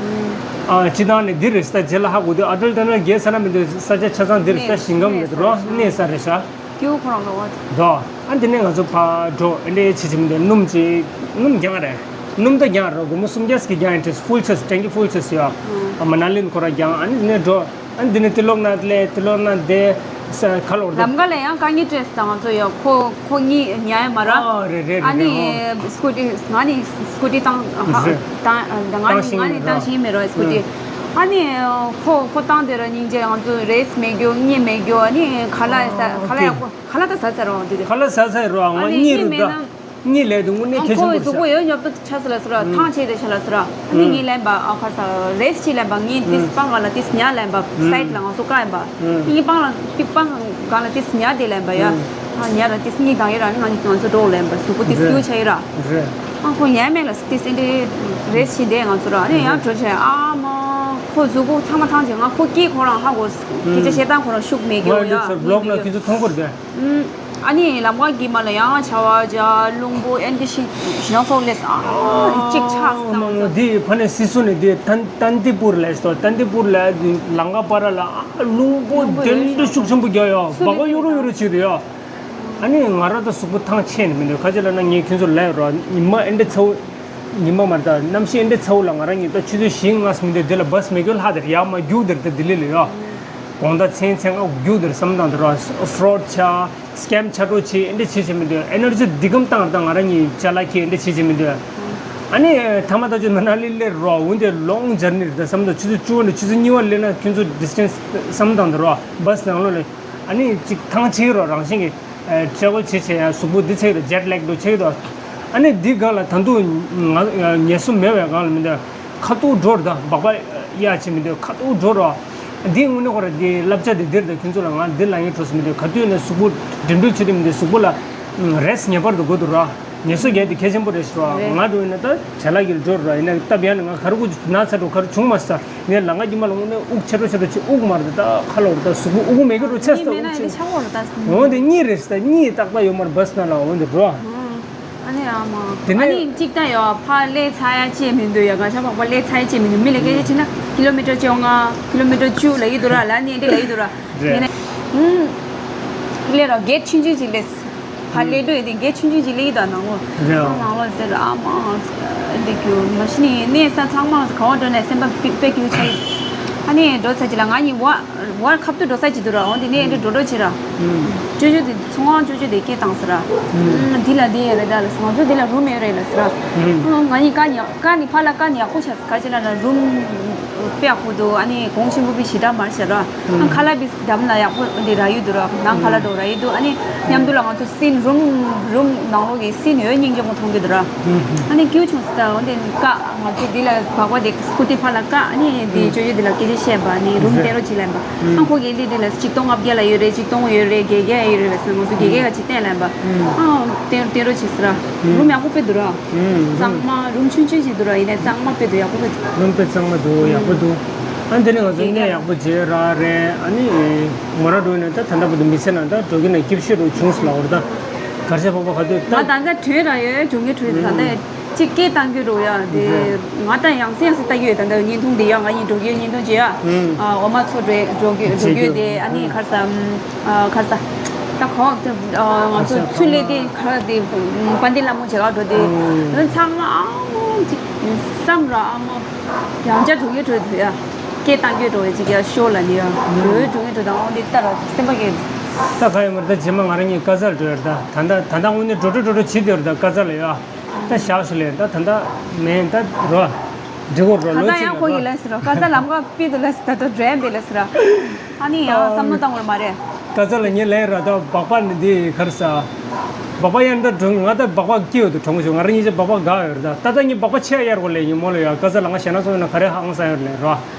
ཨ་སྤྱི་བཏང་ནས་འདི་རེད་ས་རྗེས་ལ་ཧ་གོ་དུས་ཨ་ཊལ་ཊ་ནལ་རྒྱལ་ས་ན་མི་འདུག་ས་ཆ་ཆ་ཚང་འདི་རེད་ས་ཞིང་ཁམས་རེད་རོ་གནས་ས་རེད་ཤག་སྐྱེ་བོ་ཁོ་རང་ལོ་བ་དེ། འདུག་ཨ་འདི་ནས་ང་ཚོ་ཕར་འགྲོ་ཨེ་འདྲས་བྱེད་བྱེད་མི་འདུག་སྣུམ་ཅིག་སྣུམ་རྒྱང་རེད། སྣུམ་ད་རྒྱང་རེད་སྒོར་མོ་སུམ་བརྒྱ་ཙམ་གྱི་རྒྱང་ཡིན་ཏེ་ཕུལ་ཆེ་སི་ཊེང་ཀི་ཕུལ་ཆེ་སི་ཡོད། ཨ་མ་ན་ལི་ཁོ་རང་རྒྱང་ཨ་ནི་འདི་ནས་འགྲོ། ཨ་འདི་ནས་ཏི་ལོག་ན་ལས་ཏི་ལོག་ན་དེ་ས་ཁ་ལོར་དུ། ལམ་ཀ་ལ་ཡང་དཀའ་ངལ་སྤྲད་སོང་ང་ཚོ་ཡང་ཁོ་ཁོ་གཉིས་ཉལ་ཡ་མ་ར། ཨ་རེད་རེད་ཨ་རེད་ནི་རེད་ཧོ། སྐུ་ཊི་ང་ནི་སྐུ་ཊི་བཏང་རེད། ང་ནི་བཏང་ང་ནི་ཤེས་བཏང་ཡིན་ཤེས་མེད་ར་སྐུ་ཊི། ཨ་ནི་ཁོ་ཁོ་བཏང་དེ་ར་སྙིང་རྗེ་ང་ཚོ་རེས་མེད་རྒྱུ་གཉིད་མེད་རྒྱུ་ཨ་ནི་ཁ་ལག་ས་ཁ་ལག་ཡག་པོ་ཁ་ལག་ད་ཟ་ཚར་རོ་འདི་རེད། ཁ་ལག་ཟ་ཚར་རོ་ང་ཨ་ནི་གཉིད་གཉིད་རུ་མེད་ད། ན། གཉིད་ལས་དུ་དངོས་གནས་ཨ་གལ་ཆེན་ཁོ་པོ་གཟུགས་པོ་རེད་ཤག་ཡོད་ཉོབ་ཏོ་ཆགས་སོང་ལབ་སོང་ར། ཐང་ཆད་དེ་ཤག་ལབ་སོང་ར། ཨ་ནི་ངས་ལན་པ་ཨ་ཁར་ས་རེས་ཅིག་ལན་པ་ངས་འདི་སྤང་ག་ལ་ཏིས་ཉ་ལན་པ་སའིད་ལ་ང་ཚོ་བཀག་ཡིན་པ། ངས་སྤང་ལ་ཏིས་སྤང་ག་ལ་ཏིས་ཉ་དེ་ལན་པ་ཡ། ཨ་ཉ་ར་ཏིས་གཉིད་བཏང་ཡོད་ར། ཨ་ནི་ང་ཚོ་ང་ཚོ་འགྲོ་ལན་པ་གཟུགས་པོ་ཏིས་སྐྱུ་ཆ་ཡོད་ར། ཨ་ཁོ་ཡན་མེད་ལ་ཏིས་ཨེ་འདྲེ་རེས་ཅིག་བསྡད་ང་ཚོ་ར། ཨ་ནི་ཡང་འགྲོ་བྱས་ཨ་མ་ཁོ་གཟུགས་པོ་ཚང་མ་ཐང་ཆད། ང་ཁོ་སྐྱིད་ཁོ་རང་ཧ་གོ་སྐད་ཆ་བཤད་སྟངས་ཁོ་རང་ཤུགས་མེད་ཀྱི་ཡོད་ཡ། ང་ལུག་ཚར་བློག་ལ་ཁྱེད་ཚོ་མཐོང་གོ་རེད། ཨ་ནི་ལམ་ཁ་དཀྱིལ་མ་ལ་ཡང་བྱ་བ་བྱ་རླུང་བུ་ཨེ་འདི་ཤི་ཞི་ལང་སོགས་ལས་ཨ་གཅིག་ཆགས་སོང་། འདི་ཕ་ནས་སི་སུ་ནས་འདི་ཏན་ཏན་ཏི་པུར་ལས་སོ། ཏན་ཏི་པུར་ལ་ལམ་ཁ་བར་ལ་ཨ་རླུང་བུ་དེ་འདྲ་ཤུགས་ཆེན་པོ་རྒྱག་ཡོད། སྦག་སྦག་གཡུག་རུ་གཡུག་རུ་བྱེད་དུ་ཡོད། ཨ་ནི་ང་རང་ད་གཟུགས་པོ་ཐང་ཆད་ནས་མི་འདུག་ཁ་ཅིག་ལ་ན་ངས་ཁྱོད་ཚོ་ལབ་ཡོད་རོགས། ཉི་མ་ཨེ་འདྲ་ཚ་བོ། ཉི་མ་མ་རེད་ད། གནམ་གཤིས་ཨེ་འདྲ་ཚ་བོ་ལ་ང་རང་ཉིད་ད་ཆུ་ཚོད་བཞི་ལྔ་སུམ་དེ་འདི་ལ་བྷས་མེད་རྒྱུ་ལྷག་དེར་ཡར་མར་རྒྱུག་དེར་ད་ལྡི་ལི་ལ་ཡོད། དགོང་དག་མཚན་མཚན་ལྔ་རྒྱུག་དེར་བསམ་བཏང་དེ་རོགས་ཕོ་རོཌ་ཆགས་སི་ཀེམ་ཆགས་འགྲོ་བྱེད་ཨེ་འདྲ་བྱེད་བྱེད་མི་འདུག་ཨེ་ནར་ཇི་འདི་གམ་བཏང་ད་ང་རང་ཉིད་ཅ་ལག་ཁྱེར་ཨེ་འདྲ་བྱེད་བྱེད་མི་འདུག་ཨ་ནི་ཐ་མ་ད་ཆུ་ན་ན་ལི་ལེར་རོགས་འོན་ཏེ་ལོང་ཇར་ནི་རེད་ད་བསམ་ད་ཆུ་ཚོད་བཅུ་པ་ནས་ཆུ་ཚོད་གཉིས་པ་སླེབས་ན་ཁྱོད་ཚོ་ཌི་སི་ཊེན་སི་བསམ་བཏང་དེ་རོགས་བྷས་ནང་ལོགས་ལ་ཨ་ནི་ཅིག་ཐང་ཆད་རོགས་རང་བཞིན་གྱི། ཨ་ཊེ་རེ་ཝལ་བྱེད་བྱེད་ཡ་གཟུགས་པོ་འདི་ཚེག་རེད། ཇེཊ་ལེག་འགྲོ་ཆེ་གི་འདུག་ཨ་ནི་འདི་སྒང་ལ་ད་དུང་ང་ངལ་གསོ་མེད་པའི་སྒང་ལ་མི་འདུག་ཁ་ཐུག་འགྲོ་ར་ད་སྦག་སྦག་ཡ་བྱེད་མི་འདུག་ཁ་ཐུག་འགྲོ་ར། འདི་དངོས་གནས་ཁོ་ར་འདི་བསླབ་བྱ་འདི་འདིར་ད་ཁྱོད་ཚོ་ལ་ང་འདི་ལ་ཡིན་འགྲོ་སུ་མི་འདུག་ག་དུས་ནས་གཟུགས་པོ་འགྲིམ་འགྲུལ་བྱེད་དུས་མི་འདུག་གཟུགས་པོ་ལ་རེས་ངེས་པར་དུ་དགོས་འདུག་ར། ངལ་གསོ་རྒྱག་དེ་གལ་ཆེན་པོ་རེད་ཤག་ར། རེད། ང་འགྲོ་ཡིན་ན་ད་བྲེལ་ལ་གིར་འགྲོ་ར་ཡིན་ན་སྟབས་ཡག་ནས་ང་ག་རེ་དགོས་ཀྱི་ན་ཚ་འགྲོ་ག་རེ་བྱུང་མ་ས། ངས་ལམ་ཁ་དཀྱིལ་མ་ལ་དངོས་གནས་དབུགས་ཆད་འགྲོ་ཆད་འགྲོ་ཅིག་དབུགས་མ་རེད་ད་ཁ་ལོ་རེད་ད་གཟུགས་པོ་དབུགས་མེད་གི་འགྲོ་ཆད་ད་གཉིད་མེད་ན་དབུགས་ཡིན་ཆད་ཆགས་འོ་རེད་ད། འོན་ཏེ་གཉིད་རེད་ད་གཉིད་རྟག་པ་ཡོད་མ་རེད་བྷས་ནང་ལ་འོན་ཏེ་འགྲོ། ཨ་ནི་ཨ་མ། དེ་ཨ་ནི་ནས་གཅིག་ད་ཡོད་ཕ་ལས་ཚ་ཡ་ཅེས་མི་འདུག་ཡ་ག་ཤ་པག་པ་ལས་ཚ་ཡ་ཅེས་མི་འདུག་མི་ལ་སྐད་ཆ་དྲིས་ན་ཀི་ལོ་མི་ཊར་བཅོ་ལྔ་ཀི་ལོ་མི་ཊར་བཅུ་ལ་ཡི་འདུག་ར་ལ་ནི་འདི་ལ་ཡི་འདུག་ར། རེད། ཡིན་ན། ཨུམ། ལས་ར་གེ་ཊི་ཆུང་ཆུང་ཅིག་ལས། ཕར་ལས་འགྲོ་ཡི་དེ་གེ་ཊི་ཆུང་ཆུང་ཅིག་ལས་ཡི་དང་ནང་ལོགས། རེད། ཨ་ནང་ལོགས་ཟེར་ཨ་མ། འདི་རྒྱུ་མ་གཞི་ནས་གནས་ས་ཚང་མ་ག་བ་འགྲོ་ནས་སེམས་པ་དཔེ་སྐྱིད་ཆེ། ཨ་ནི་འགྲོ་ཚར་ཅིག་ལ་ང་གཉིས་བར་བར་ཁ་ཐུག་འགྲོ་ས་ཅིག་འདུག་ར། འོ་དེ་ནས་འདི་འགྲོ་འགྲོ་བྱེད་ར། ཅོ་ཅོ་དེ་ཚོང་ཁང་ཅོ་ཅོ་དེ་སྐད་བཏང་ཟེར་ར། འདི་ལ་འདི་ཡོད་རེད་ད་ལ་ང་ཚོ་འདི་ལ་རུམ་ཡོད་རེད་ལ་ཟེར་ར། ང་གཉིས་ཀ་ཉག་ཀ་ནི་ཕ་ལ་ཀ་ནི་ཡག་པོ་བྱས། ག་ཅི་ལ་ན་རུམ་དཔེ་ཡག་པོ་འདུག་ཨ་ནི་གོང་ཆེན་པོ་པའི་ཞེ་དྲག་མ་རེད་ཟེར་ར། ཨ་ཁ་ལག་པའི་འདམ་ལ་ཡག་པོ་འདི་རག་ཡོད་འདུག་ར། ནང་ཁ་ལག་འགྲོ་རག་ཡོད་འདུག་ཨ་ནི་མཉམ་དུ་ལ་ང་ཚོ་སིན་རུམ་རུམ་ནང་ལོགས་ཀྱི་སིན་ཡོད་སྙིང་རྗེ་མོ་མཐོང་གི་འདུག་ར། ཨ་ནི་སྐྱིད་བྱུང་ཟེར་ད་འོན་ཏེ་ཀ་ང་ཚོ་འདི་ལ་སྦག་སྦག་དེ་སྐུ་ཏི་ཕར་ལ་བཀག་ཨ་ནི་འདི་ཅོ་ཅོ་འདི་ལ་སྐད་ཆ་བཤད་པ་ཨ་ནི་རུམ་སྟེར་རོགས་བྱེད་ལབ་པ། ཨ་ཁོ་གི་ལི་འདི་ལ་ཆིག་སྟོང་ལྔ་བརྒྱ་ལ་ཡོད་རེད། ཆིག་སྟོང་ཡོད་རེད། བརྒྱད་བརྒྱ་ཡོད་རེད་ལབ་སོང་། ང་ཚོ་བརྒྱད་བརྒྱ་ག་ཅིག་བསྟན་ལབ་པ། ཨ་སྟེར་སྟེར་རོགས་བྱེད་ཟེར་ར། རུམ་ཡག་པོ་དཔེ་འདུག་ར། གཙང་མ་རུམ་ཆུང་ཆུང་ཞིག་འདུག་ར། ཡིན་ནའི་གཙང་མ་དཔེ་འདུག་ཡག་པོ་དཔེ་འདུག་རུམ་དཔེ་གཙང་མ་འདུག་ཡག་པོ་འདུག་ཨ་འདི་ནས་ང་ཚོ་གནས་ཡག་པོ་བྱས་ར་རེད། ཨ་ནི་ངོ་ར་འགྲོ་ནས་ད་ད་ལྟ་བར་དུ་མི་ཚེ་ནང་ད་འགྲོ་གི་ན་སྐྱིད་ཤོས་རུ་བྱུང་སོང་ལ་འོར་ད་གར་ཞ་པག་པ་ག་དུས་ད། ང་ད་ལྟ་དྲན་ར་ཡོད་འགྲོ་ངེས་འགྲོ་ད་ལྟ་གཅིག་སྐད་བཏང་རྒྱུ་རུ་ཡ་དེ་ང་ད་ཡང་སེ་ཡང་སེ་ལྟ་རྒྱུ་ཡོད། ད་ལྟ་བརྙན་ཐུང་འདི་ཡ་ང་གཉིས་འགྲོ་རྒྱུ་བརྙན་ཐུང་བྱེད་ཡ། ཨ་འོ་མ་ཚོ་འགྲོ་འགྲོ་རྒྱུ་འགྲོ་རྒྱུ་དེ་ཨ་ནི་གར་ས་ཨ་གར་ས་ད་གོ་ང་ཚོ་ཚུལ་ལས་དེ་གར་དེ་དཔལ་ལྡན་ལྷ་མོ་བྱེད་ག་འགྲོ་དེ་ཚང་མ་ཨ་མོ་ཅིག་བསམ་ར་ཨ་མོ་ཡང་བསྐྱར་འགྲོ་རྒྱུ་འགྲོ་དེ་ཡ་སྐད་བཏང་རྒྱུ་འགྲོ་བའི་ཅིག་ཡ་ཤོ་ལ་ནི་ཡ་འགྲོ་འགྲོ་རྒྱུ་འགྲོ་དང་ཨོ་དེ་ལྟ་ར་སེམས་པ་གི་ད་ག་ཡོད་མ་རེད། ད་རྗེས་མ་ང་རང་གཉིས་ཀ་ཟལ་འགྲོ་ཡོད་རེད། ད་ད་ད་ད་ད་དངོས་གནས་འགྲོ་འགྲོ་འགྲོ་འགྲོ་བྱེད་དེ་ཡོད་རེད། ད་ཀ་ཟལ་ལ་ཡ། ད་བཞག་ཞུ་ལེ་ད་ད་ད་མེད་ད་རོ། འགྲིག་གོ་རོ་ལོ་ད་ཅི་ཡང་ཁོ་ཡི་ལ་ལས་ཟེར་རོ། ཀ་ས་ལམ་ཁ་པི་དུ་ལ་ཟེར་ད་དོ་འདྲེན་པི་ལ་ཟེར་ར། ཨ་ནི་ཡང་བསམ་བློ་བཏང་བར་མ་རེད། ཀ་ས་ལ་ཉེ་ལས་ར་ད་སྦག་པ་ནི་འདི་གར་ས། སྦག་པ་ཡང་ད་གྲོང་ང་ད་སྦག་པ་སྐྱིད་ཡོད་དུ་གྲོང་ཆུ་ང་རང་ཉིད་ཅེ་སྦག་པ་དགའ་ཡོད་ར། ད་ད་ད་ཉི་སྦག་པ་ཆེ་ཡར་གོ་ལེ་ཉི་མོ་ལ་ཡ་ཀ་ས་ལ་ང་ཞེ་ན་སོང་ན་ག་རེ་ཧང་ས་ཡོད་ལེ་ར།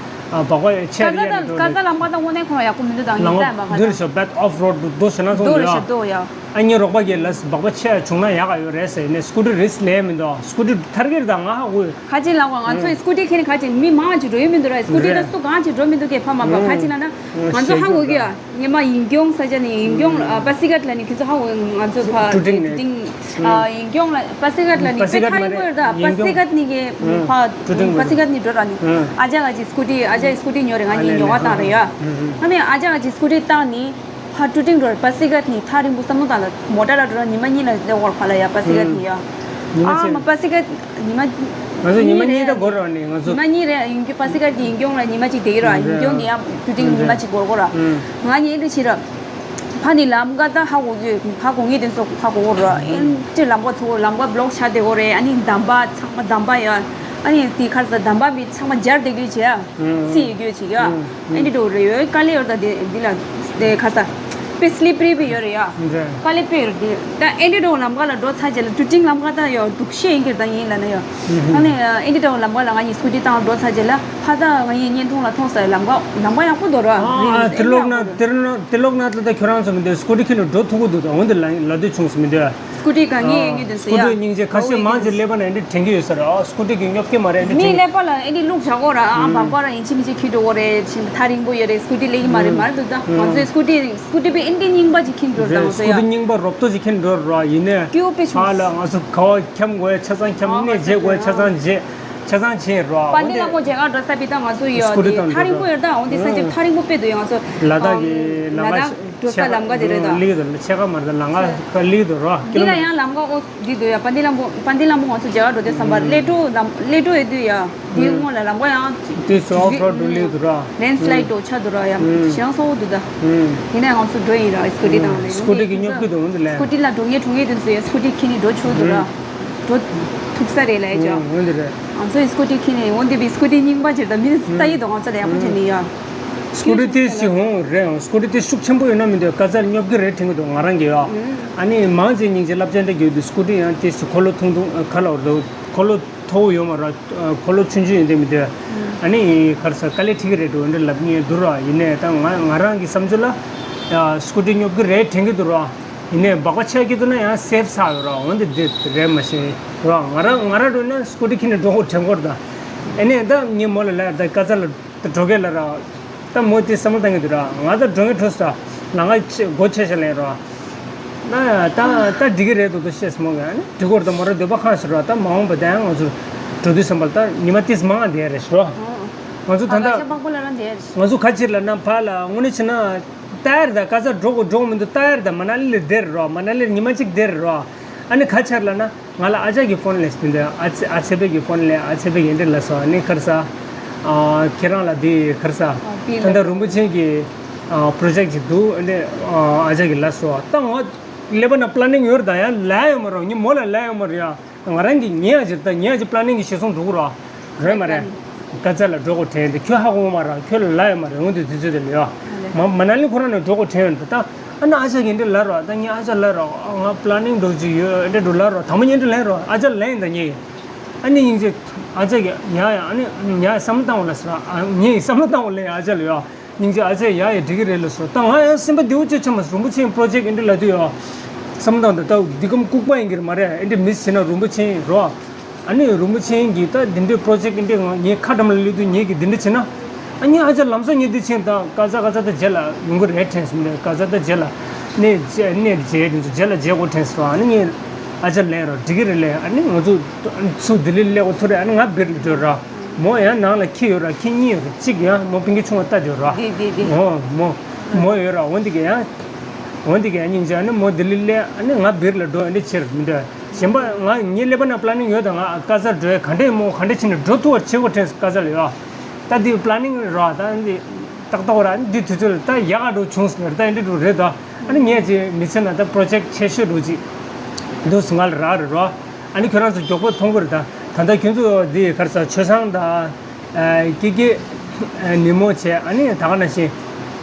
ཨ་སྦག་པ་ཆེ་ཡར་གོ་ལེ། ཀ་ས་ལམ་ཁ་ད་དངོས་གནས་ཁོ་རང་ཡག་པོ་མི་འདུག་ད་ངི་ལྟ་མ་ཁ་ད། འདུར་ཤོ་བེད་ཨོཕ་རོཌ་འདུ་ཞེ་ན་སོང་འདུ་ཡ། ཨ་ཉི་རོགས་པ་གིས་ལ་སྦག་པ་ཆེ་བྱུང་ན་ཡག་ག་ཡོད་རེད་ཟེར་ནས་སྐུ་དྲི་རིས་ལས་མི་འདུག་སྐུ་དྲི་ཐར་གིར་དང་ང་ཧ་གོ། ཁ་ཅིག་ལ་བ་ང་ཚོ་སྐུ་དྲི་ཁྱེར་ཁ་ཅིག་མི་མང་ཅིག་འགྲོ་ཡི་མི་འདུག་ར། སྐུ་དྲི་ད་སུ་གང་ཅིག་འགྲོ་མི་འདུག་གས་ཕ་མ་པ་ཁ་ཅིག་ལ་ན་ང་ཚོ་ཧ་གོ་གི་ཡ། ཉི་མ་ཡིན་སྐྱོང་ས་ཆ་ནི་ཡིན་སྐྱོང་པ་སི་ཀད་ལ་ནི་ཁྱེད་ཚོ་ཧ་གོ་ང་ཚོ་ཕ་ཀྲུ་ཀྲིང་ནས་ཀྲིང་ཡིན་སྐྱོང་ལ་པ་སི་ཀད་ལ་ནི་པ་སི་ཀད་ཕ་ཡིན་གོ་ཡོད་ད་པ་སི་ཀད་ནི་གི་ཕ་པ་སི་ཀད་ནི་འགྲོ་ར་ནི་ཨ་ཅག་ག་ཅིག་སྐུ་དྲི་ཨ་ཅག་སྐུ་དྲི་ཉོ་རེ་ང་གཉིས་ཉོ་བ་བཏང་རེ་ཡ། ཨ་ནི་ཨ་ཅག་ག་ཅིག་སྐུ་དྲི་བཏང་ནི། ཕར་ཀྲུ་ཀྲིང་འགྲོ་རེད། པ་སི་ཀད་ནི་ཐག་རིང་པོ་བསམ་བློ་བཏང་ལ་མོ་ཊ་ལ་འགྲོ་ར་ཉི་མ་གཉིས་ལ་སླེབས་འོར་ཕ་ལ་ཡ་པ་སི་ཀད་ནི་ཡ། ཉི་མ་ཨ་ཕྱེད་མ་པ་སི་ཀད་ཉི་མ་ང་ཚོ་ཉི་མ་གཉིས་གཉིས་རེད། ད་འགོར་ར་ནི་ང་ཚོ་ཉི་མ་གཉིས་རེད། ཡིན་རྒྱུ་པ་སི་ཀད་ཀྱི་ཡིན་སྐྱོང་ལ་ཉི་མ་གཅིག་དེ་ཡོད་ར། ཡིན་སྐྱོང་གི་ཡ་ཀྲུ་ཀྲིང་ཉི་མ་གཅིག་འགོར་འགོར་ར། ང་གཉིས་འདི་ཕྱིར་ར་ཕ་ནི་ལམ་ཀ་ད་ཧ་གོ་གི་ཧ་གོ་ངེས་དེ་ཚོ་ཧ་གོ་འགོར་ར། ཨེ་ཅི་ལམ་ཀ་ཚོ་ལམ་ཀ་བློག་ཆ་དེ་འགོར་རེད། ཨ་ནི་འདམ་པ་ཚང་མ་འདམ་པ་ཡ། ཨ་ནི་དེ་ཁར་ས་འདམ་པ་མི་ཚང་མ་འབྱར་དེ་རྒྱུ་བྱས་ཨ། སི་ཡི་རྒྱུ་བྱེད་ཀྱི་ཨ། ཨེ་འདི་འགྲོ་རེ་ཡོད་དཀའ་ལས་ཡོད་ད་དེ་འདི་ལ་དེ་ཁ་ས། པེ་སི་ལི་པི་རི་བི་ཡོད་རེད་ཡ། རེད། དཀའ་ལས་དཔེ་ཡོད་རེད། ད་ཨེ་འདྲ་འགྲོ་ལམ་ཁ་ལ་འགྲོ་ཚར་རྗེས་ལ་ཊུ་ཊིང་ལམ་ཁ་ད་ཡོད་སྡུག་ཤོས་ཡིན་གྱི་རེད། ད་ཡིན་ལབ་ན་ཡོད། ཨ་ནི་ཨེ་འདྲ་འགྲོ་ལམ་ཁ་ལ་ང་གཉིས་སྐུ་ཊི་བཏང་འགྲོ་ཚར་རྗེས་ལ་ཕ་ད་ང་གཉིས་བརྙན་ཐུང་ལ་མཐོང་ས་ལམ་ཁ་ལམ་ཁ་ཡག་པོ་འདུག་ར། ཨ་ཏི་ལོག་ན་ཏི་ལོག་ཏི་ལོག་ན་ད་ད་ཁྱོད་རང་ཚོ་མི་འདུག་སྐུ་ཊི་ཁྱེར་ནས་འགྲོ་ཐུབ་ཀྱི་འདུག་ད་འོན་ཏེ་ལ་ལ་དུས་བྱུང་སོང་མི་འདུག་སྐུ་ཊི་གང་ངེས་ངེས་དུ་སྐུ་ཊི་སྙིང་རྗེ་ཁ་ཤས་མང་ཆེ་ཀླད་པ་ན་ཨེ་འདྲ་དྲན་གྱི་ཡོད་ས་རེད། ཨ་སྐུ་ཊི་གི་སྙོབ་ཀྱི་མ་རེད། ཨེ་འདྲ་མིའི་དྲན་ཀླད་པ་ལ་ཨེ་འདྲ་བླུགས་བཞག་གོ་ར། ཨ་བག་པ་ར་ཡིན་གཅིག་མིན་གཅིག་ཁྱེར་འགྲོ་གོ་རེད། ཕྱིན་ཐག་རིང་པོ་ཡོད་རེད། སྐུ་ཊི་ལེགས་ཀྱི་མ་རེད་མ་རེད་འདུག་ད་ང་ཚོའི་སྐུ་ཊི་སྐུ་ཊི་པའི་ཨེ་འདྲ་རྙིང་པ་ཅིག་ཁྱེར་འགྲོ་ར། ང་ཚོ་ཡ་སྐུ་ཊི་རྙིང་པ་རོབ་ཏོ་ཅིག་ཁྱེར་འགྲོ་ར། ཡིན་ནས་སྐྱིད་པོ་དཔེ་བྱུང་། ཕ་ལ་ང་ཚོ་ག་བ་འཁྱམ་དགོས་ཆ་ཚང་འཁྱམ། ཨ་གནས་མཇལ་དགོས་ཆ་ཚང་མཇལ་ཆ་ཚང་བྱེད་ར། པ་འདི་ལ་མོ་མཇལ་ཁ་འགྲོ་ས་པི་ད་ང་ཚོ་ཡོད་སྐུ་ཊི་དེ་དང་ཐག་རིང་པོ་ཡོད། ད་འོ་འདི་ས་ཆ་ཐག་རིང་པོ་དཔེ་འདུག་ཡ་ང་ཚོ་ལ་དྭགས་ཀྱི་ལ་ལ་དྭགས་འགྲོ་ས་ལམ་ཁ་དེ་རེད་ད། ལིག་དང་ཕྱེད་ཀ་མ་རེད་ད། ལམ་ཁ་ལིག་དང་ར། འདི་ལ་ཡང་ལམ་ཁ་ཨོ་འདི་འདུག་ཡ། པཎ་ཌི་བླ་མ་པཎ་ཌི་བླ་མ་ང་ཚོ་མཇལ་ཁ་འགྲོ་དུས་ཙམ་པ་ལ་ཀླད་ཀྲོ་ལམ་ཀླད་ཀྲོ་ཡོད་དུས་ཡ། འདིའི་སྔོན་ལ་ལམ་ཁ་ཡང་དེ་ཚོ་ཨོཕ་རོཌ་འགྲོ་ལེ་འདུག་ར། ལེན་སི་ལའིཌ་འགྲོ་ཆགས་འདུག་ར་ཡ། ཞེ་སྡང་ཚ་པོ་འདུག་ད། ཡིན་ནའི་ང་ཚོ་འགྲོ་ཡིན་ར་སྐུ་ཊི་དང་ལེན། སྐུ་ཊི་གི་སྙོབ་ཀྱི་འདུག་འོན་ཏེ་ལེན། སྐུ་ཊི་ལ་འགྲོ་ངེས་འགྲོ་ངེས་དུས་ཚོད་ཡ་སྐུ་ཊི་ཁྱེར་ནས་འགྲོ་ཆོག་འདུག་ར། འགྲོ་ཐུབ་ས་རེད་ལ་ཡ་ཅག་འོན་ཏེ་རེད། ང་ཚོ་ཡི་སྐུ་ཊི་ཁྱེར་ནས་འོན་ཏེ་བི་སྐུ་ཊི་རྙིང་པ་ཅིག་ད་མི་ལྟ་ཡི་འདུག་ང་ཚོ་ལ་ཡག་པོ་བྱས་ནས་ཡ། སྐུ་ཊི་དེ་ཞིག་འོང་རེད། སྐུ་ཊི་དེ་ཤུགས་ཆེན་པོ་ཡོད་ན་མི་འདུག་ཀ་ཙ་སྙོབ་ཀྱི་རེད་དྲན་གྱི་འདུག་ང་རང་གི་ཡ། ཨ་ནི་མང་ཆེ་སྙིང་རྗེ་བསླབ་བྱ་འདྲ་རྒྱུ་དུས་སྐུ་ཊི་ཡང་དེ་ཞིག་འཁོར་ལོ་ཐུང་ཐུང་ག་ལ་བར་དུ་འཁོར་ལོ་མཐོ་བོ་ཡོད་མ་རེད། འཁོར་ལོ་ཆུང་ཆུང་ཡིན་དེ་མི་འདུག་ཨ་ནི་ག་རེ་ཟེར་དཀའ་ལས་འཕྲད་ཀྱི་རེད་འགྲོ་འདྲ་ལབ་ངེས་འདུག་ར། ཡིན་ནའི་ད་ང་ང་རང་གི་བསམ་ཚུལ་ལ་སྐུ་ཊི་སྙོབ་ཀྱི་རེད་དྲན་གྱི་འདུག་ར། ཡིན་ནའི་སྦག་སྦག་ཆགས་ཀྱི་འདུག་ན་ཡང་སེབ་ཚར་ཡོད་ར། འོན་ཏེ་འདི་རེད་མ་ཤེས་ར། ང་རང་ང་རང་འགྲོ་ན་སྐུ་ཊི་ཁྱེར་ནས་འགྲོ་དགོས་དྲན་གྱི་རེད་ད། ཨ་ནི་ད་ངས་མོ་ལ་ལབ་ད་ཀ་ཙ་ལ་ད་འགྲོ་གས་ལ་ར། ད་མོ་དེ་བསམ་བློ་བཏང་གི་འདུག་ར། ང་ད་འགྲོ་ངེས་འགྲོ་ས་ར། ང་ང་ཆེ་སྒོ་ཆེ་ཤ་ལེན་ར། ད་ད་ད་འགྲིག་གི་རེད་འདུག་ད་ཤེས་སོང་ངས། ཨ་ནི་འགྲིག་གི་རེད་ད། མོ་ར་འདོད་པ་ཁེངས་སོང་ར། ད་མ་འོངས་པ་ད་ཡང་ང་ཚོ་འགྲོ་དུས་ཙམ་པ་ལ་ད་ཉི་མ་ཏིས་མང་བསྡད་རེད་ཤོ། ང་ཚོ་ད་ད་ང་ཚོ་ག་ཅིག་ལབ་ན་ཕ་ལ་དངོས་གནས་བྱས་ན་ད་ཡར་ད་ཀ་ཙ་འགྲོ་དགོས་འགྲོ་དགོས་མི་འདུག་ད་ཡར་ད་མ་ན་ལི་ལ་བསྡད་ར། མ་ན་ལི་ལ་ཉི་མ་གཅིག་བསྡད་ར། ཨ་ནི་ག་ཅིག་ལབ་ན། ང་ལ་ཨ་ཅག་གིས་ཕོན་ལས་སྤིན་དོན་ཨ་ཚེ་ཨ་ཚེ་པེ་གིས་ཕོན་ལས་ཨ་ཚེ་པེ་གིས་འདི་ལ་སོ་ཨ་ནི་ཁར་ས། ཨ་ཁྱེད་རང་ལ་འདི་ཁར་ས། ཨ་པི་ད་ལ་ལྟ་རིན་པོ་ཆེ་གི་ཨ་པྲོ་ཇེཀ་ཅིག་འདུག་འདི་ཨ་ཨ་ཅག་གིས་ལ་སོ་ད་ང་ཀླད་པ་ན་པི་ལ་ནིང་ཡོད་རེད་ད། ཡང་ལ་ཡོད་མ་རེད། ངས་མོ་ལ་ལ་ཡོད་མ་རེད་ཡ། ང་རང་གི་ཉེ་ཡ་ཅིག་ད་ཉེ་ཡ་ཅིག་པི་ལ་ནིང་གི་ཤེས་སོང་འགྲོ་གི་ར། རེད་མ་རེད། ཀ་ཙ་ལ་འགྲོ་དགོས་དྲན་ཏེ་ཁྱོད་ཧ་གོ་མ་ར། ཁྱོད་ལ་ལ་ཡོད་མ་རེད། འོན་ཏེ་དུས་ཚོད་དེ་ལ་ཡོད། མ་མ་ན་ལི་ཁོ་རང་ནས་འགྲོ་དགོས་དྲན་ཡོད་ད། ཨ་ནི་ཨ་ཅག་གིས་འདི་ལབ་རོགས། ད་ངས་ཨ་ཅག་ལབ་རོགས། ང་པི་ལ་ནིང་འགྲོ་རྒྱུ་ཡོད་འདྲ་འགྲོ་ལབ་རོགས། དང་པོ་ཉིད་འདྲ་ལབ་རོགས། ཨ་ཅག་ལན་ཡིན་ད་ངས། ཨ་ནི་སྙིང་རྗེ་ཨ་ཅག་གིས་ཉ་ཡ་ཨ་ནི་ཉ་ཡ་བསམ་བློ་བཏང་འོ་ལ་ཟེར་ར། ཨ་ངས་བསམ་བློ་བཏང་འོ་ལེ་ཨ་ཅག་ལ་ཡོད། སྙིང་རྗེ་ཨ་ཅག་ཡ་ཡ་འགྲིག་གི་རེད་ལ་ཟེར། ད་ང་ཡང་སེམས་པ་བདེ་བོ་ཅིག་ཆགས་མ་སོང་། རིན་པོ་ཆེ་པྲོ་ཇེཀ་འདི་འདྲ་ལབ་དུས་ཡོད། བསམ་བློ་བཏང་འདི་ད་འདི་གམ་ལྐུགས་པ་ཡིན་གྱི་རེད་མ་རེད། འདི་འདྲ་མི་བྱེད་ན་རིན་པོ་ཆེ་རོ། ཨ་ནི་རིན་པོ་ཆེ་གིས་ད་འདི་འདྲའི་པྲོ་ཇེཀ་འདི་འདྲ་ང་ངའི་ཁ་འགྲམ་ལ་སླེབས་དུས་ངེད་ཀྱིས་འདི་འདྲ་བྱས་ན། ཨ་ནི་ཨ་ཅག་ལམ་སང་ངེད་འདི་ཕྱིན་ད་ཀ་ཙ་ཀ་ཙ་ད་རྗེས་ལ་ཡོང་གི་རེད་དྲན་སོང་། ཀ་ཙ་ད་རྗེས་ལ་གནས་གནས་རྗེས་འདི་ཚོ་རྗེས་ལ་མཇལ་དགོས་དྲན་སོང་། ཨ་ནི་ངས་ཨ་ཅག་ལན་རོགས་འགྲིག་གི་རེད་ལས། ཨ་ནི་ང་ཚོ་ཚུར་ལྡི་ལི་སླེབས་དགོས་ཐུག་རེད། ཨ་ནི་ང་སྦིར་ལ་འགྲོ་ར། མོ་ཡང་ནང་ལ་ཁྱི་ཡོད་ར། ཁྱི་གཉིས་ཡོད་ར། གཅིག་ཡང་མོ་པིང་གི་ཆུང་བ་ལྟ་འགྲོ་ར། འདི་འདི་འདི། མོ་མོ་མོ་ཡོད་ར། འོ་འདི་ག་ཡང་འོ་འདི་ག་ཡང་སྙིང་རྗེ། ཨ་ནི་མོ་ལྡི་ལི་སླེབས། ཨ་ནི་ང་སྦིར་ལ་འགྲོ། ཨ་ནི་ཕྱིར་མི་འགྲོ། གཞན་པ་ང་ངའི་ཀླད་པ་ན་པི་ལ་ནིང་ཡོད་ད། ང་ཀ་ཙ་འགྲོ་ཡ་ག་འདྲས་མོ་ག་འདྲས་བྱས་ནས་འགྲོ་ཐུབ་པར་བྱེད་དགོས་དྲན་སོང་། ཀ་ཙ་ལ་ཡོད། ད་འདི་པི་ལ་ནིང་ར་ད་འདི་ཏག་ཏག་ར། འདི་དུས་ཚོད་ལ་ད་ཡག་ག་འགྲོ་བྱུང་སོང་ད། འདི་འགྲོ་རེད་ད། ཨ་ནི་ངས་ཅིག་མི་ཚེ་ན་ད་པྲོ་ཇེཀ་ཆེ་ཤོས་འགྲོ་ཅིག་འདུག་སེ་ང་ལ་རག་རེད་ར། ཨ་ནི་ཁྱོད་རང་ཚོ་མགྱོགས་པོ་མཐོང་གི་རེད་ད། ད་ལྟ་ཁྱོད་ཚོ་འདི་ག་རེ་ཟ་ཆོས་བཟང་ད། ཀི་ཀི། ནི་མོ་བྱས། ཨ་ནི་ད་ག་ནང་བཞིན་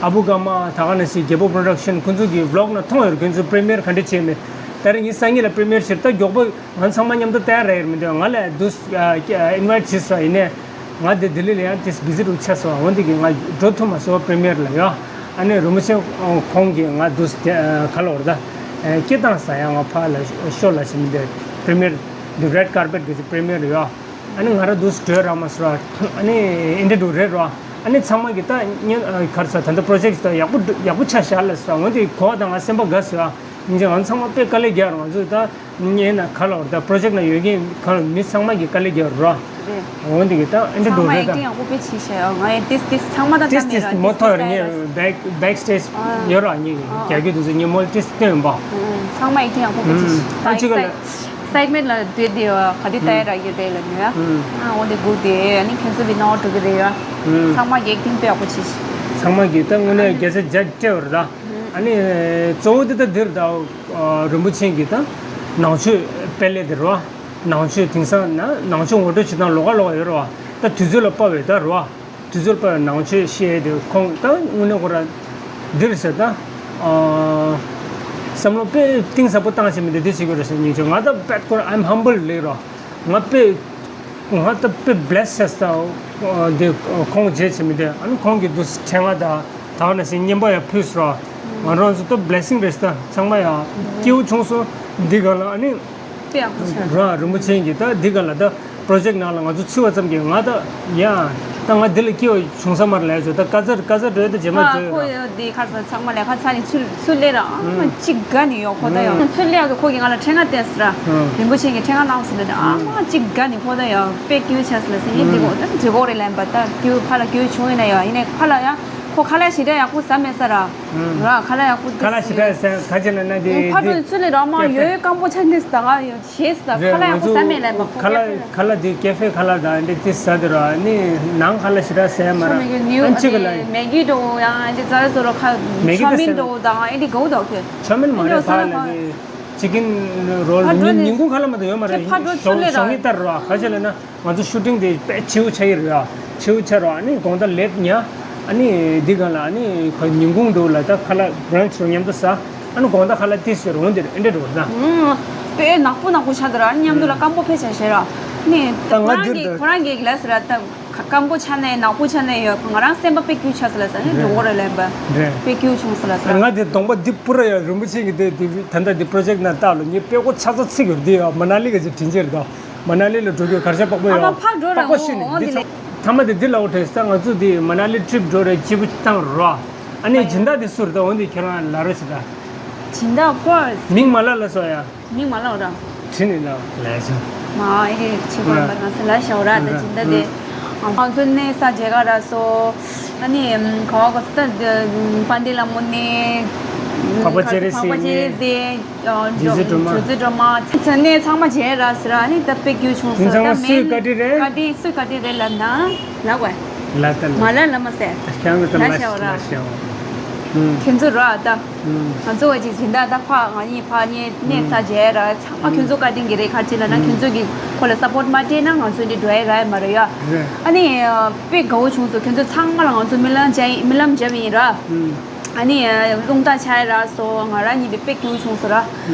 ཨ་བུ་ཀརྨ། ད་ག་ནང་བཞིན་རྒྱལ་པོ་པྲོ་ཌག་ཤན། ཁོང་ཚོ་གི་བི་ལོག་ནང་མཐོང་ཡོད་རེད། ཁྱོད་ཚོ་པི་རི་མི་ཡར་ག་འདྲ་བྱས་མེད། ད་རེས་ངས་སང་ཉིན་ལ་པི་རི་མི་ཡར་བྱེད། ད་མགྱོགས་པོ་ང་ཚང་མ་མཉམ་དུ་ལྟ་ཡ་རག་ཡོད་མི་འདུག་ང་ལ་དུས་ཨིན་ཝའིཊ་བྱས་སོང་། ཡིན་ནའི་ང་འདི་ལྡི་ལི་ལ་ཡང་དུས་བི་ཟི་རུ་ཆགས་སོང་། འོན་ཏེ་གི་ང་འགྲོ་ཐུབ་མ་སོང་པི་རི་མི་ཡར་ལ་ཡོད། ཨ་ནི་རིན་པོ་ཆེ་ཁོང་གིས་ང་དུས་ག་ལ་བར་ད་སྐད་བཏང་ས་ཡང་ང་ཕ་ལ་ཤོ་ལ་ཞིག་མི་འདུག་པི་རི་མི་ཡར་འདི་རེཌ་ཀར་པེཊ་གི་པི་རི་མི་ཡར་ཡོད། ཨ་ནི་ང་རང་འདུག་སེ་བྲོས་རག་མ་སོང་། ཨ་ནི་ཨེ་འདྲ་འདུག་རེད་རོ། ཨ་ནི་ཚང་མ་གིས་ད་ག་རེ་ཟ་ད་ལྟ་པྲོ་ཇེཀ་ད་ཡག་པོ་ཡག་པོ་ཆགས་བཞག་ལབ་སོང་། འོན་ཏེ་གོ་བ་ད་ང་སེམས་པ་དགའ་སོང་། ཡིན་ཀྱང་ང་ཚང་མ་དཔེ་དཀའ་ལས་རྒྱག་རོགས། ང་ཚོས་ད་ཉེ་ན་ག་ལ་བར་ད་པྲོ་ཇེཀ་ན་ཡོད་མཁན་ག་ལ་མི་ཚང་མ་གིས་དཀའ་ལས་རྒྱག་རོགས། འོན་ཏེ་གི་ད་ཨེ་འདྲ་འདུག་རེད་ད། ཚང་མ་ཨེག་ཊིང་ཡག་པོ་དཔེ་བྱས་ཤག་ཡ། ང་ཡང་ཏིས་ཏིས་ཚང་མ་ད་ཏིས་ཏིས་མོ་ཐོ་ར་ངས་བེག་བེག་སི་ཊེཇ་ཡོད་ར། ངས་རྒྱག་རྒྱུ་དེ་ཚོ་ངས་མོ་ཏིས་སྟོན་པ། ཚང་མ་ཨེག་ཊིང་ཡག་པོ་དཔེ་བྱས་ཤག་ད་ཨེག་སའི་ཊི་མེན་ཊི་ལ་སྡོད་དེ་ག་དུས་ལྟ་ཡ་རག་གི་རེད་ལབ་ནས་ཡ། ཨ་འོ་དེ་སྒུག་དེ་ཨ་ནི་ཁྱོད་ཚོ་བི་ནོ་འགྲོ་གི་རེད་ཡ། ཚང་མ་གི་ཨེག་ཊིང་དཔེ་ཡག་པོ་བྱས་ཤག་ཚང་མ་གིས་ད་དངོས་གནས་རྒྱལ་ས་རྒྱ་སྤྲད་པ་རེད་ད། ཨ་ནི་གཙོ་བོ་དེ་ད་འདིར་ད་རིན་པོ་ཆེ་གིས་ད་ནང་ཆོས་དཔེ་ལེགས་དེ་རེད་བ། ནང་ཆོས་དེང་སང་ན་ནང་ཆོས་ངོ་སྤྲོད་བྱེད་སྟངས་ལོགས་ཀ་ལོགས་ཀ་ཡོད་རེད་བ། ད་དུས་ཚོད་ལ་དཔག་པའི་ད་རེད་བ། དུས་ཚོད་དཔག་པའི་ནང་ཆོས་བཤད་དེ་ཁོང་ད་དངོས་གནས་ཁོ་ར་འདིར་ཟེར་ད། བསམ་བློ་དཔེ་གཏིང་ཟབ་པོ་བཏང་བྱས་མི་འདུག་འདི་བྱེད་དགོས་རེད་ཟེར་སྙིང་རྗེ། ང་ད་དཔེ་ཁོ་རང་I'm humble ལེགས་རོ། ང་དཔེ་ང་ད་དཔེ་bless བྱས་ད་འདི་ཁོང་རྗེས་བྱེད་མི་འདུག་ཨ་ནི་ཁོང་གི་འདུག་ཕྲེང་བ་ད་ད་ན་སེ་བསྙེན་པ་ཡང་ཕུལ་སོ། ང་རང་ཚོ་ད་blessing རེད་ད། ཚང་མ་ཡང་སྐྱིད་པོ་བྱུང་སོང་འདི་ག་ལ། ཨ་ནི་དཔེ་ཡག་པོ་ཆགས། ར་རིན་པོ་ཆེ་གིས་ད་འདི་ག་ལ་ད་project ནང་ལ་ང་ཚོ་ཚུད་པ་ཙམ་གྱིས་ང་ད་ཡ་ད་ང་འདི་ལ་སྐྱིད་པ་བྱུང་ས་མ་རེད་ལས་ཚོ། ད་ཀ་ཚ་ཀ་ཚ་འགྲོ་ད་རྗེས་མ་ཨ་འགྲོ་ཁོ་ཡོད་ཡོད་འདི་ཁ་ས་ཚང་མ་ལས་ཁ་ཚ་ནི་ཚུལ་ཚུལ་ལས་ར་ཨ་མ་ཨུམ། གཅིག་དགའ་ནི་ཡོད་ཁོ་ད་ཡོད། ཨུམ། ཚུལ་ལས་ཡོད་ཁོ་གིས་ང་ལ་ཕྲེང་བ་བསྟན་ཟེར་ར། ཨུམ། རིན་པོ་ཆེ་གིས་ཕྲེང་བ་གནང་ཟེར་ལ་ཨ་མ་གཅིག་དགའ་ནི་ཁོ་ད་ཡོད། དཔེ་སྐྱིད་པོ་ཆགས་ཟེར་ལ་ཟེར་ངས་འདི་གོ་ད་འདི་གོ་རེད་ལན་པ་ད་སྐྱིད་པོ་ཕ་ལ་སྐྱིད་པོ་བྱུང་ཡིན་ན་ཡོད། ཡིན་ནའི་ཕ་ལ་ཡ་ཁོ་ཁ་ལག་ཞེ་དྲག་ཡག་པོ་ཟ་མེད་ས་ར། ཨུམ། ར་ཁ་ལག་ཡག་པོ་ཁ་ལག་ཞེ་དྲག་ཟ་ག་ཅི་ལ་ན་དེ་ཕ་དེ་དྲོ་ཚུལ་ལས་ར་མ་ཡོད་ཡོད་སྐམ་པོ་ཆགས་ནི་ཟེར་ད་ང་ཡོད། ཞེས་ད་ཁ་ལག་ཡག་པོ་ཟ་མེད་ལབ་པ་ཁོ་ཁ་ལག་ཁ་ལག་དེ་ཀེ་ཧྥེ་ཁ་ལག་དང་འདི་དེ་ཟ་དེ་ར་ནི་ནང་ཁ་ལག་ཞེ་དྲག་ཟ་ཡ་མ་ར། ཨ་ཅི་ག་ལ་མེ་གི་འགྲོ་ཡང་འདི་ཙ་ར་ཙོ་ར་ཁ་མེ་གི་ཆོ་མིན་འགྲོ་དང་ཨེ་འདི་གོ་དོ་ཁྱོད་ཆོ་མིན་མ་རེད། ཕ་ལ་གི་ཅི་ཀིན་རོལ་ཉིན་ཉིན་གུང་ཁ་ལག་མ་དང་ཡོད་མ་རེད། ཕ་དྲོ་ཆུ་ལེ་ར་ཞོགས་ཀྱི་ལྟར་ར་ཁ་ཆེ་ལ་ན། ང་ཚོ་ཤུ་ཊིང་དེ་དཔེ་བྱིའུ་ཆགས་ཀྱི་རེད་ཨ། བྱིའུ་ཆགས་རོགས་ཨ་ནི་དགོང་དག་ལེབ་ཉལ། ཨ་ནི་འདི་སྒང་ལ་ཨ་ནི་ཁོ་ཉིན་གུང་འདུག་ལ་ད་ཁ་ལག་brunch་རུ་མཉམ་དུ་ཟ། ཨ་ནི་དགོང་དག་ཁ་ལག་ཏིས་ཟེར་འོང་དེ་རེད་ཨེ་འདྲ་འགྲོ་ན། ཨུམ། དཔེ་ནག་པོ་ནག་པོ་ཆགས་དེ་ར་ཨ་ནི་མཉམ་དུ་ལ་སྐམ་པོ་ཕེ་ཆ་ཤེས་ར། ནི་ད་ང་ཁོ་རང་འདིར་གི་ད་ཁོ་རང་གི་ལ་ཟེར་ར་ད་སྐམ་པོ་ཆགས་ནས་ནག་པོ་ཆགས་ནས་ཡོད་ང་རང་སེམས་པ་དཔེ་སྐྱིད་ཆགས་ཟེར་ལ་ཟེར་ཨ་ནི་འགྲོ་གོ་རེད་ལབ་པ། རེད། དཔེ་སྐྱིད་བྱུང་ཟེར་ལ་ཟེར། ང་དེ་གདོང་པ་འདི་པུ་ར་ཡ་རིན་པོ་ཆེ་གི་དེ་དེ་ད་ལྟ་འདི་པྲོ་ཇེག་ནང་བཏགས་ལ་ངའི་དཔེ་ཀོ་ཆགས་ཚ་ཚིག་ཡོད་འདི་ཡ་མ་ན་ལི་ག་ཅིག་དྲིན་ཆེར་དང་། མ་ན་ལི་ལ་འགྲོ་རྒྱུ་གར་ཞབས་པགས་པོ་ཡོད། ཨ་མ་ཕར་འགྲོ་ར་པགས་པོ་ཤི་ནས་འོ་འདི་འདི་ལས། ཚང་མ་དེ་འདི་ལ་འོ་དྲན་ས་ང་ཚོ་འདི་མ་ན་ལི་ཊི་རིབ་འགྲོ་རེ་སྐྱིད་པོ་བཏང་རོགས། ཨ་ནི་སྦྱིན་བདག་དེ་སུ་རེད་ད་འོ་འདི་ཁྱེད་རང་ལ་རོ་ཞིག་ད། སྦྱིན་བདག་ཕོར། མིང་མ་ལ་ལ་སོ་ཡ། མིང་མ་ལ་འོ་ར། དྲིན་ནི་ལ་ལས་ཆུ། མ་ཨེ་རེ་ཆུ་བར་བར་ང་ཚོ་ལ་ཞའོ་ར་ད་སྦྱིན་བདག་དེ། ང་ཚོ་གནས་ས་མཇལ་ཁ་ར་སོ། ཨ་ནི་ག་བ་ག་ས་ད་པཎྜི་ཏ་ལྷ་མོ་ནས། འཕགས་པ་སྤྱན་རས་གཟིགས་ནས། རྗེ་བཙུན་སྒྲོལ་མ། རྗེ་བཙུན་སྒྲོལ་མ་ཚེ་ཚེ་ནས་ཚང་མ་མཇལ་ར་ཟེར་ཨ་ནི་ད་དཔེ་སྐྱིད་བྱུང་སོང་ད་མེད། བཀའ་དྲིན་རེད། བཀའ་དྲིན་སུའི་བཀའ་དྲིན་རེད་ལབ་ན་ལབ་དགོས། ལ་ད་ལ། མ་ལ་ལ་མ་ཟེར། ཁྱང་ལ་ད་ལ་ལ་ཤ་བ་ར། ལ་ཤ་བ། ཁྱེད་ཚོ་ར་ད། ང་ཚོ་བ་ཅིག་སྦྱིན་བདག་ད་ཕ་ང་གཉིས་ཕ་གཉིས་གནས་ས་མཇལ་ར་ཚང་མ་ཁྱོད་ཚོ་བཀའ་དྲིན་གྱིས་རེད། ག་རེ་ལབ་ན་ཁྱོད་ཚོ་གིས་ཁོ་ལ་སཔོརྚ་མ་སྤྲད་ན་ང་ཚོ་འདི་འགྲོ་ཡ་རག་ཡ་མ་རེད་ཡ། རེད། ཨ་ནི་དཔེ་དགའ་བོ་བྱུང་སོང་། ཁྱོད་ཚོ་ཚང་མ་ལ་ང་ཚོ་སྨོན་ལམ་བརྒྱབ་ཡིན་སྨོན་ལམ་བརྒྱབ་ཡིན་ར། ཨ་ནི་རླུང་རྟ་ཆག་ཡ་རག་སོང་། ང་རང་གཉིས་དཔེ་སྐྱིད་པོ་བྱུང་སོང་ར། ཨ་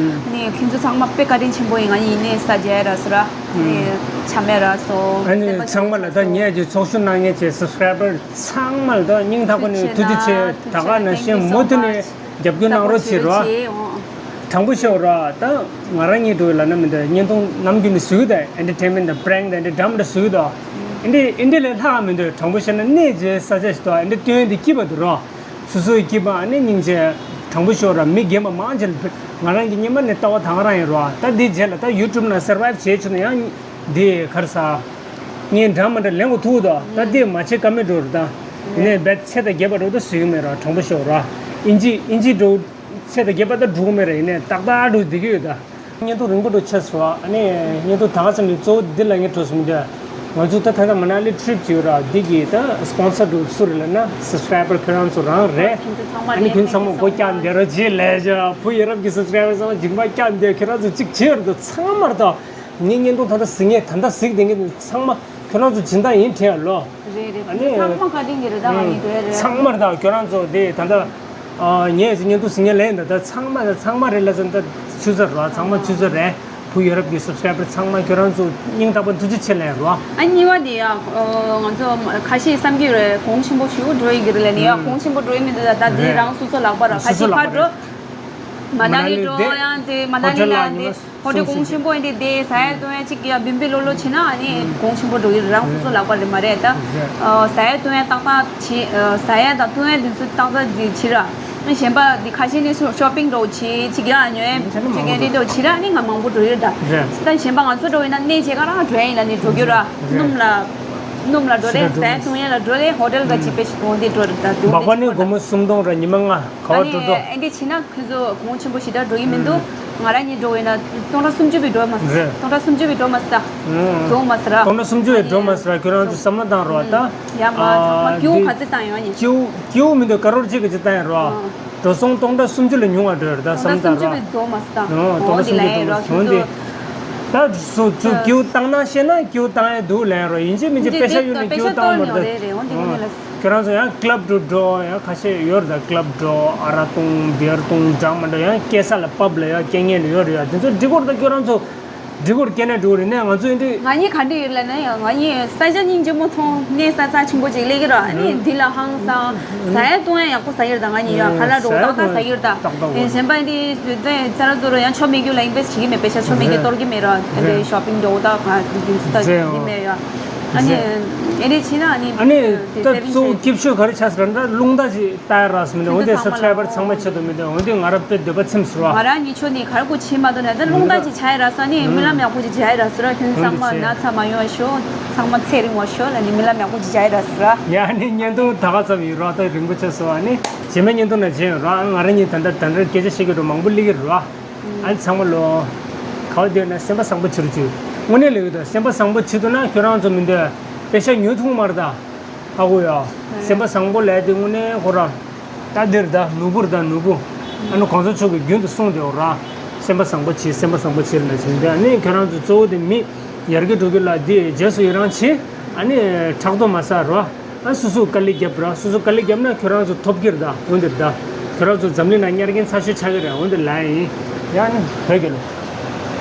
ནི་ཁྱོད་ཚོ་ཚང་མ་དཔེ་བཀའ་དྲིན་ཆེན་པོ་ཡིན། ང་གཉིས་གནས་ས་མཇལ་རག་སོང་ར། ཨ་ནི་ཆ་མེད་རག་སོང་། ཨ་ནི་ཚང་མ་ལ་ད་ངས་ཀྱི་ཚོགས་ཞུགས་གནང་མཁན་གྱི་སབ་སི་ཀ་རའི་བར་ཚང་མ་ལ་ད་སྙིང་ཐག་པ་ནས་ཐུགས་རྗེ་ཆེ། ད་ག་ནང་བཞིན་མུ་མཐུད་ནས་རྒྱབ་སྐྱོར་གནང་རོགས་བྱེད་རོགས། དྲང་པོ་ཤོད་ར་ད། ང་རང་གཉིས་འགྲོ་བའི་ལ་ན་མི་འདུག་བརྙན་ཐུང་ནམ་རྒྱུན་ནས་བཟོ་གི་འདུག་ཨེན་ཊར་ཊེན་མེན་ཊི་དང་པྲེང་དང་འདི་འདྲ་མི་འདྲ་བཟོ་གི་འདུག་ཨེ་འདྲ་ཨེ་འདྲ་ལས་ལྷག་མི་འདུག་དྲང་པོ་བཤད་ན་གནས་མཇལ་ས་ཆ་ཞིག་འདུག་ཨེ་འདྲ་སྟོན་འདི་སྐྱིད་པ་འདུག་རོགས། སོ་སོའི་སྐྱིད་པ་ཨ་ནི་སྙིང་རྗེ། དྲང་པོ་ཤོད་ར་མི་རྒན་པ་མང་ཆེ་ལ་ང་རང་གི་སྔོན་མ་ནས་ལྟ་བ་ད་ག་རང་ཡིན་རོགས། ད་འདི་རྗེས་ལ་ད་ཡུ་ཊུབ་ནང་སར་ཝའིབ་བྱས་ཆོག་ན་ཡང་འདི་ག་རེ་ཟ། ངས་འདྲ་མི་འདྲ་ལེན་དགོས་ཐུག་འདུག་ད་འདི་མ་བྱེད་ཀ་མེད་འགྲོ་རེད་ད། ཡིན་ནའི་རྦད་ཚེ་དང་རྒས་པ་འགྲོ་ད་བཟོ་གི་མེད་རོགས། དྲང་པོ་ཤོད་ར། ཨིན་ཇི་ཨིན་ཇི་འགྲོ། ཚེ་དང་རྒས་པ་ད་འགྲོ་གི་མེད་ར། ཡིན་ནའི་ཏག་ཏག་འགྲོ་བསྡད་ཀྱི་ཡོད་ད། བརྙན་ཐུང་རིང་པོ་འགྲོ་ཆགས་སོང་། ཨ་ནི་བརྙན་ཐུང་ད་ག་ཙམ་རེད། གཙོ་བོ་འདི་ལ་ངས་འགྲོ་སོང་འདི། ང་ཚོ་ད་ད་ལྟ་མ་ན་ལི་ཊི་རིབ་ཅིག་ཡོད་ར། འདི་གི་ད་སི་པོན་སར་འགྲོ་སུ་རེད་ལབ་ན་སབ་སི་ཀ་རའི་བར་ཁྱོད་རང་ཚོ་རང་རེད། ཨ་ནི་ཁྱོད་ཚང་མ་མགོ་བཀྱག་འདེད་རོགས་བྱེད་ལབ་བྱ། བུ་ཡ་རབས་ཀྱི་སབ་སི་ཀ་རའི་བར་ཚང་མ་མཇིང་པ་བཀྱག་འདེད། ཁྱོད་རང་ཚོ་གཅིག་བྱེད་རོགས་ད། ཚང་མར་ད་ངས་བརྙན་ཐུང་ད་ལྟ་གཟིགས་ངས་ད་ལྟ་གཟིགས་བསྡད་མཁན་ཚང་མ་ཁྱོད་རང་ཚོ་སྦྱིན་བདག་ཡིན་དྲན་ལོ། རེད་རེད། ཨ་ནི་ཚང་མ་བཀའ་དྲིན་གྱི་རེད། ད་ང་གཉིས་འགྲོ་ཡ་རེད། ཚང་མར་ད་ཁྱོད་རང་ཚོ་དེ་ད་ལྟ་ངས་བརྙན་ཐུང་གཟིགས་ངས་ལན་ད་ད་ཚང་མ་ད་ཚང་མ་རེད་ལ་ཙམ་ད་ཆུ་ཚོད་ར་ཚང་མ་ཆུ་ཚོད་རེད། བུ་ཡ་རབས་ཀྱི་སབ་སི་ཀ་རའི་བར་ཚང་མ་ཁྱོད་རང་ཚོ་སྙིང་ཐག་པ་ཐུགས་རྗེ་ཆེ་ལན་རོ། ཨ་གཉིས་པ་དེ་ཡ་ང་ཚོ་ཁ་ཤས་བསམ་གྱི་རེད། གོང་ཆེན་པོ་ཞུ་འགྲོ་ཡི་གི་རེད་ལ་ནི་ཡ་གོང་ཆེན་པོ་འགྲོ་ཡི་མི་འདུག་ད་ད་དེ་རང་སོ་སོ་ལག་པ་ར། ཁ་ཤས་ཕར་འགྲོ། མ་ན་ལི་འགྲོ་ཡང་དེ་མ་ན་ལི་ལ་དེ། ཧོ་ཊེལ་གོང་ཆེན་པོ་འདི་དེ་ཟ་ཡ་བཏུང་ཡ་གཅིག་ཡ་བིན་བིན་ལོ་ལོ་བྱེད་ན་ཨ་ནི་གོང་ཆེན་པོ་འགྲོ་གི་རེད། རང་སོ་སོ་ལག་པ་རེད་མ་རེད་ད། ཟ་ཡ་བཏུང་ཡ་ཏག་ཏག་བྱེད། ཟ་ཡ་དང་བཏུང་ཡ་འདི་ཚོ་ཏག་ཏག་འདི་བྱེད་ར། གཞན་པ་འདི་ཁ་ཤས་ནི་ཤོ་པིང་འགྲོ་བྱེད་གཅིག་ཡ་ཉོ་ཡ་གཅིག་ཡ་འདི་འགྲོ་བྱེད་ར་ཨ་ནི་ང་མང་པོ་འགྲོ་ཡོད་ད། ད་གཞན་པ་ང་ཚོ་འགྲོ་ཡིན་ན་གནས་བྱེད་ག་རང་འགྲོ་ཡ་ཡིན་ལ་ནི་འགྲོ་རྒྱུ་ར། སྣུམ་ལ་སྣུམ་ལ་འགྲོ་རེད། ཟ་ཡ་བཏུང་ཡ་ལ་འགྲོ་རེད། ཧོ་ཊེལ་ག་ཅིག་པེ་ཞིག་འོང་འདི་འགྲོ་རེད་ད། སྦག་སྦག་ནི་སྒོར་མོ་སུམ་སྟོང་ར་ཉི་མ་ལྔ་ག་བ་འགྲོ་འགྲོ། ཨ་འདི་བྱེད་ན། ཁྱོད་ཚོ་གོང་ཆེན་པོ་ཞེ་དྲག་འགྲོ་གི་མི་འདུག་ང་རང་གཉིས་འགྲོ་བས་ན་སྟོང་ཕྲག་སུམ་ཅུ་བས་འགྲོ་མ་སྲིད། རེད། སྟོང་ཕྲག་སུམ་ཅུ་བས་འགྲོ་མ་སྲིད་ད། ཨང་། རྫོགས་མ་སྲིད་ར། སྟོང་ཕྲག་སུམ་ཅུ་བས་འགྲོ་མ་སྲིད་ར། ཁྱོད་རང་ཚོ་བསམ་བློ་བཏང་རོགས་ད། ཡ་མ་ཚང་མ་ཨ་སྐྱིད་པོ་ག་ཚོད་བཏང་ཡོང་ནི། སྐྱིད་པོ་སྐྱིད་པོ་མི་འདུག་ཀ་རོར་གཅིག་ག་ཚོད་བཏང་ཡོང་རོགས། ཨང་། འགྲོ་སོང་སྟོང་ཕྲག་སུམ་ཅུ་ལས་ཉུང་བ་འགྲོ་ཡོད་ད་བསམ་བློ་བཏང་རོགས། སྟོང་ཕྲག་སུམ་ཅུ་བས་རྫོགས་མ་སྲིད་ད། ཨང་། སྟོང་ཕྲག་སུམ་ཅུ་བས་རྫོགས་མ་སྲིད་ད། ད་སུ་ཚོ་སྐྱིད་པོ་བཏང་ན་ཤེས་ན་སྐྱིད་པོ་བཏང་ཡ་འདུག་ལན་རོགས། ཡིན་གཅིག་མིན་གཅིག་པེ་ཤ་ཡོད་ནས་སྐྱིད་པོ་བཏང་མ་འདུག་རེད་རེད། འོང་འདི་ངོ་ནས་ལ། ཁྱོད་རང་ཚོ་ཡང་ཀླབ་ཏུ་འགྲོ་ཡང་ཁ་ཤས་ཡོད་རེད་ད། ཀླབ་འགྲོ་ཨ་རག་འཐུང་བི་ཡར་འཐུང་འདྲ་མི་འདྲ་ཡང་སྐྱེལ་ས་ལ་པབ་ལ་ཡང་སྐྱེལ་མཁན་ཡོད་རེད་ཡ། དེ་ཚོ་འགྲིག་གི་རེད་ད། ཁྱོད་རང་ཚོ་འགྲིག་གི་རེད། སྐྱེལ་ན་འགྲིག་གི་རེད། ནས་ང་ཚོ་ཡིན་དུས། ང་གཉིས་ག་འདྲ་ཡོད་ལབ་ན་ཡང་ང་གཉིས་ས་ཆ་སྙིང་རྗེ་མོ་མཐོང་གནས་ས་རྩ་ཆེན་པོ་ཅིག་སླེབས་ཀྱི་རེད། ཨ་ནི་འདི་ལ་ཧང་སང་ཟ་ཡ་བཏུང་ཡ་ཡག་པོ་ཟ་གི་རེད་ད། ང་གཉིས་ཡ་ཁ་ལག་འགྲོ་ཏག་ཏག་ཟ་གི་རེད་ད། ཏག་ཏག་ཡིན། གཞན་པ་འདི་ཙ་ར་ཙོ་རུ་ཡང་ཆོ་མེད་རྒྱུ་ལ་ཨིན་ཝེ་སི་ཊི་བྱེད་ཀྱི་མེད། པེ་ཤ་ཆོ་མེད་ཀྱི་གཏོར་གྱི་མེད་ར། ཨ་ནི་ཤོ་པིང་འགྲོ་ཏག་ཏག་རྒྱུ་ཙི་ཏག་བྱེད་ཀྱི་མེད་ཡ། ཨ་ནི་ཨེ་རེ་བྱས་ན་ཨ་ནི་ཨ་ནི་ད་གཙོ་བོ་སྐྱིད་ཤོས་ག་རེ་ཆགས་ཟེར་ན་རླུང་རྟ་ཅིག་ལྟ་ཡ་རག་སོང་མི་འདུག་འོན་ཏེ་སབ་སི་ཀ་རའི་བར་ཚང་མ་ཆེད་དུ་མི་འདུག་འོན་ཏེ་ང་རང་དཔེ་འདོད་པ་ཚིམས་སོང་ར། ང་རང་གཉིས་ཆོ་ནི་ག་རེ་གོ་བྱེད་མ་འདུག་ན་ད་རླུང་རྟ་ཅིག་བྱ་ཡ་རག་ས་ནི་རྨི་ལམ་ཡག་པོ་ཅིག་བྱ་ཡ་རག་ས་ར། ཁྱོད་ཚང་མ་ན་ཚ་མ་ཡོང་བ་ཤོག་ཚང་མ་ཚེ་རིང་བ་ཤོག་ལ་ནི་རྨི་ལམ་ཡག་པོ་ཅིག་བྱ་ཡ་རག་ས་ར། ཡ་ནི་བརྙན་ཐུང་ད་ག་ཙམ་ཡིན་ར། ད་རིང་པོ་ཆགས་སོང་། ཨ་ནི་རྗེས་མའི་བརྙན་ཐུང་ན་མཇལ་ཡོང་ར། ང་རང་གཉིས་ད་ལྟ་ད་ལྟ་སྐད་ཆ་བཤད་ཀྱི་འགྲོ་མང་པོ་སླེབས་ཀྱི་རེད་ར། ཨ་ནི་ཚང་མ་ལོ། ག་བ་བསྡད་ན་སེམས་པ་བཟང་པོ་བྱེད་རོགས་བྱེད། དངོས་གནས་ལབ་ཡོད་ད། སེམས་པ་བཟང་པོ་བྱེད་ཐུབ་ན་ཁྱོད་རང་ཚོ་མི་འདོད་པེ་ཤ་ཉོས་ཐུབ་མ་རེད་ད། ཨ་ཁུ་ཡ། སེམས་པ་བཟང་པོ་ལབ་དེ་དངོས་གནས་ཁོ་རང་ད་འདིར་ད་ནོར་བུར་ད་ནོར་བུ། ཨ་ནི་གོང་ས་མཆོག་གིས་རྒྱུན་དུ་གསུངས་བསྡད་ཡོད་ར། སེམས་པ་བཟང་པོ་བྱེད། སེམས་པ་བཟང་པོ་བྱེད་ལབ་བྱས་ཏེ། ཨ་ནི་ཁྱོད་རང་ཚོ་གཙོ་བོ་དེ་མི་ཡར་རྒྱས་འགྲོ་རྒྱུ་ལ་འདི་རྗེས་སུ་ཡི་རང་བྱེད། ཨ་ནི་ཕྲག་དོག་མ་ཟ་ར། ཨ་སོ་སོ་དཀའ་ལས་རྒྱབ་ར། སོ་སོ་དཀའ་ལས་རྒྱབ་ན་ཁྱོད་རང་ཚོ་ཐོབ་ཀྱི་རེད་ད། འོན་ཏེ་ད་ཁྱོད་རང་ཚོ་འཛམ་གླིང་ནང་གཉེར་མཁན་ཚ་ཤོས་ཆགས་ཀྱི་རེད། འོན་ཏེ་ལབ་ཡིན། ཡ་ནི་བོད་རྒྱལ་ལོ།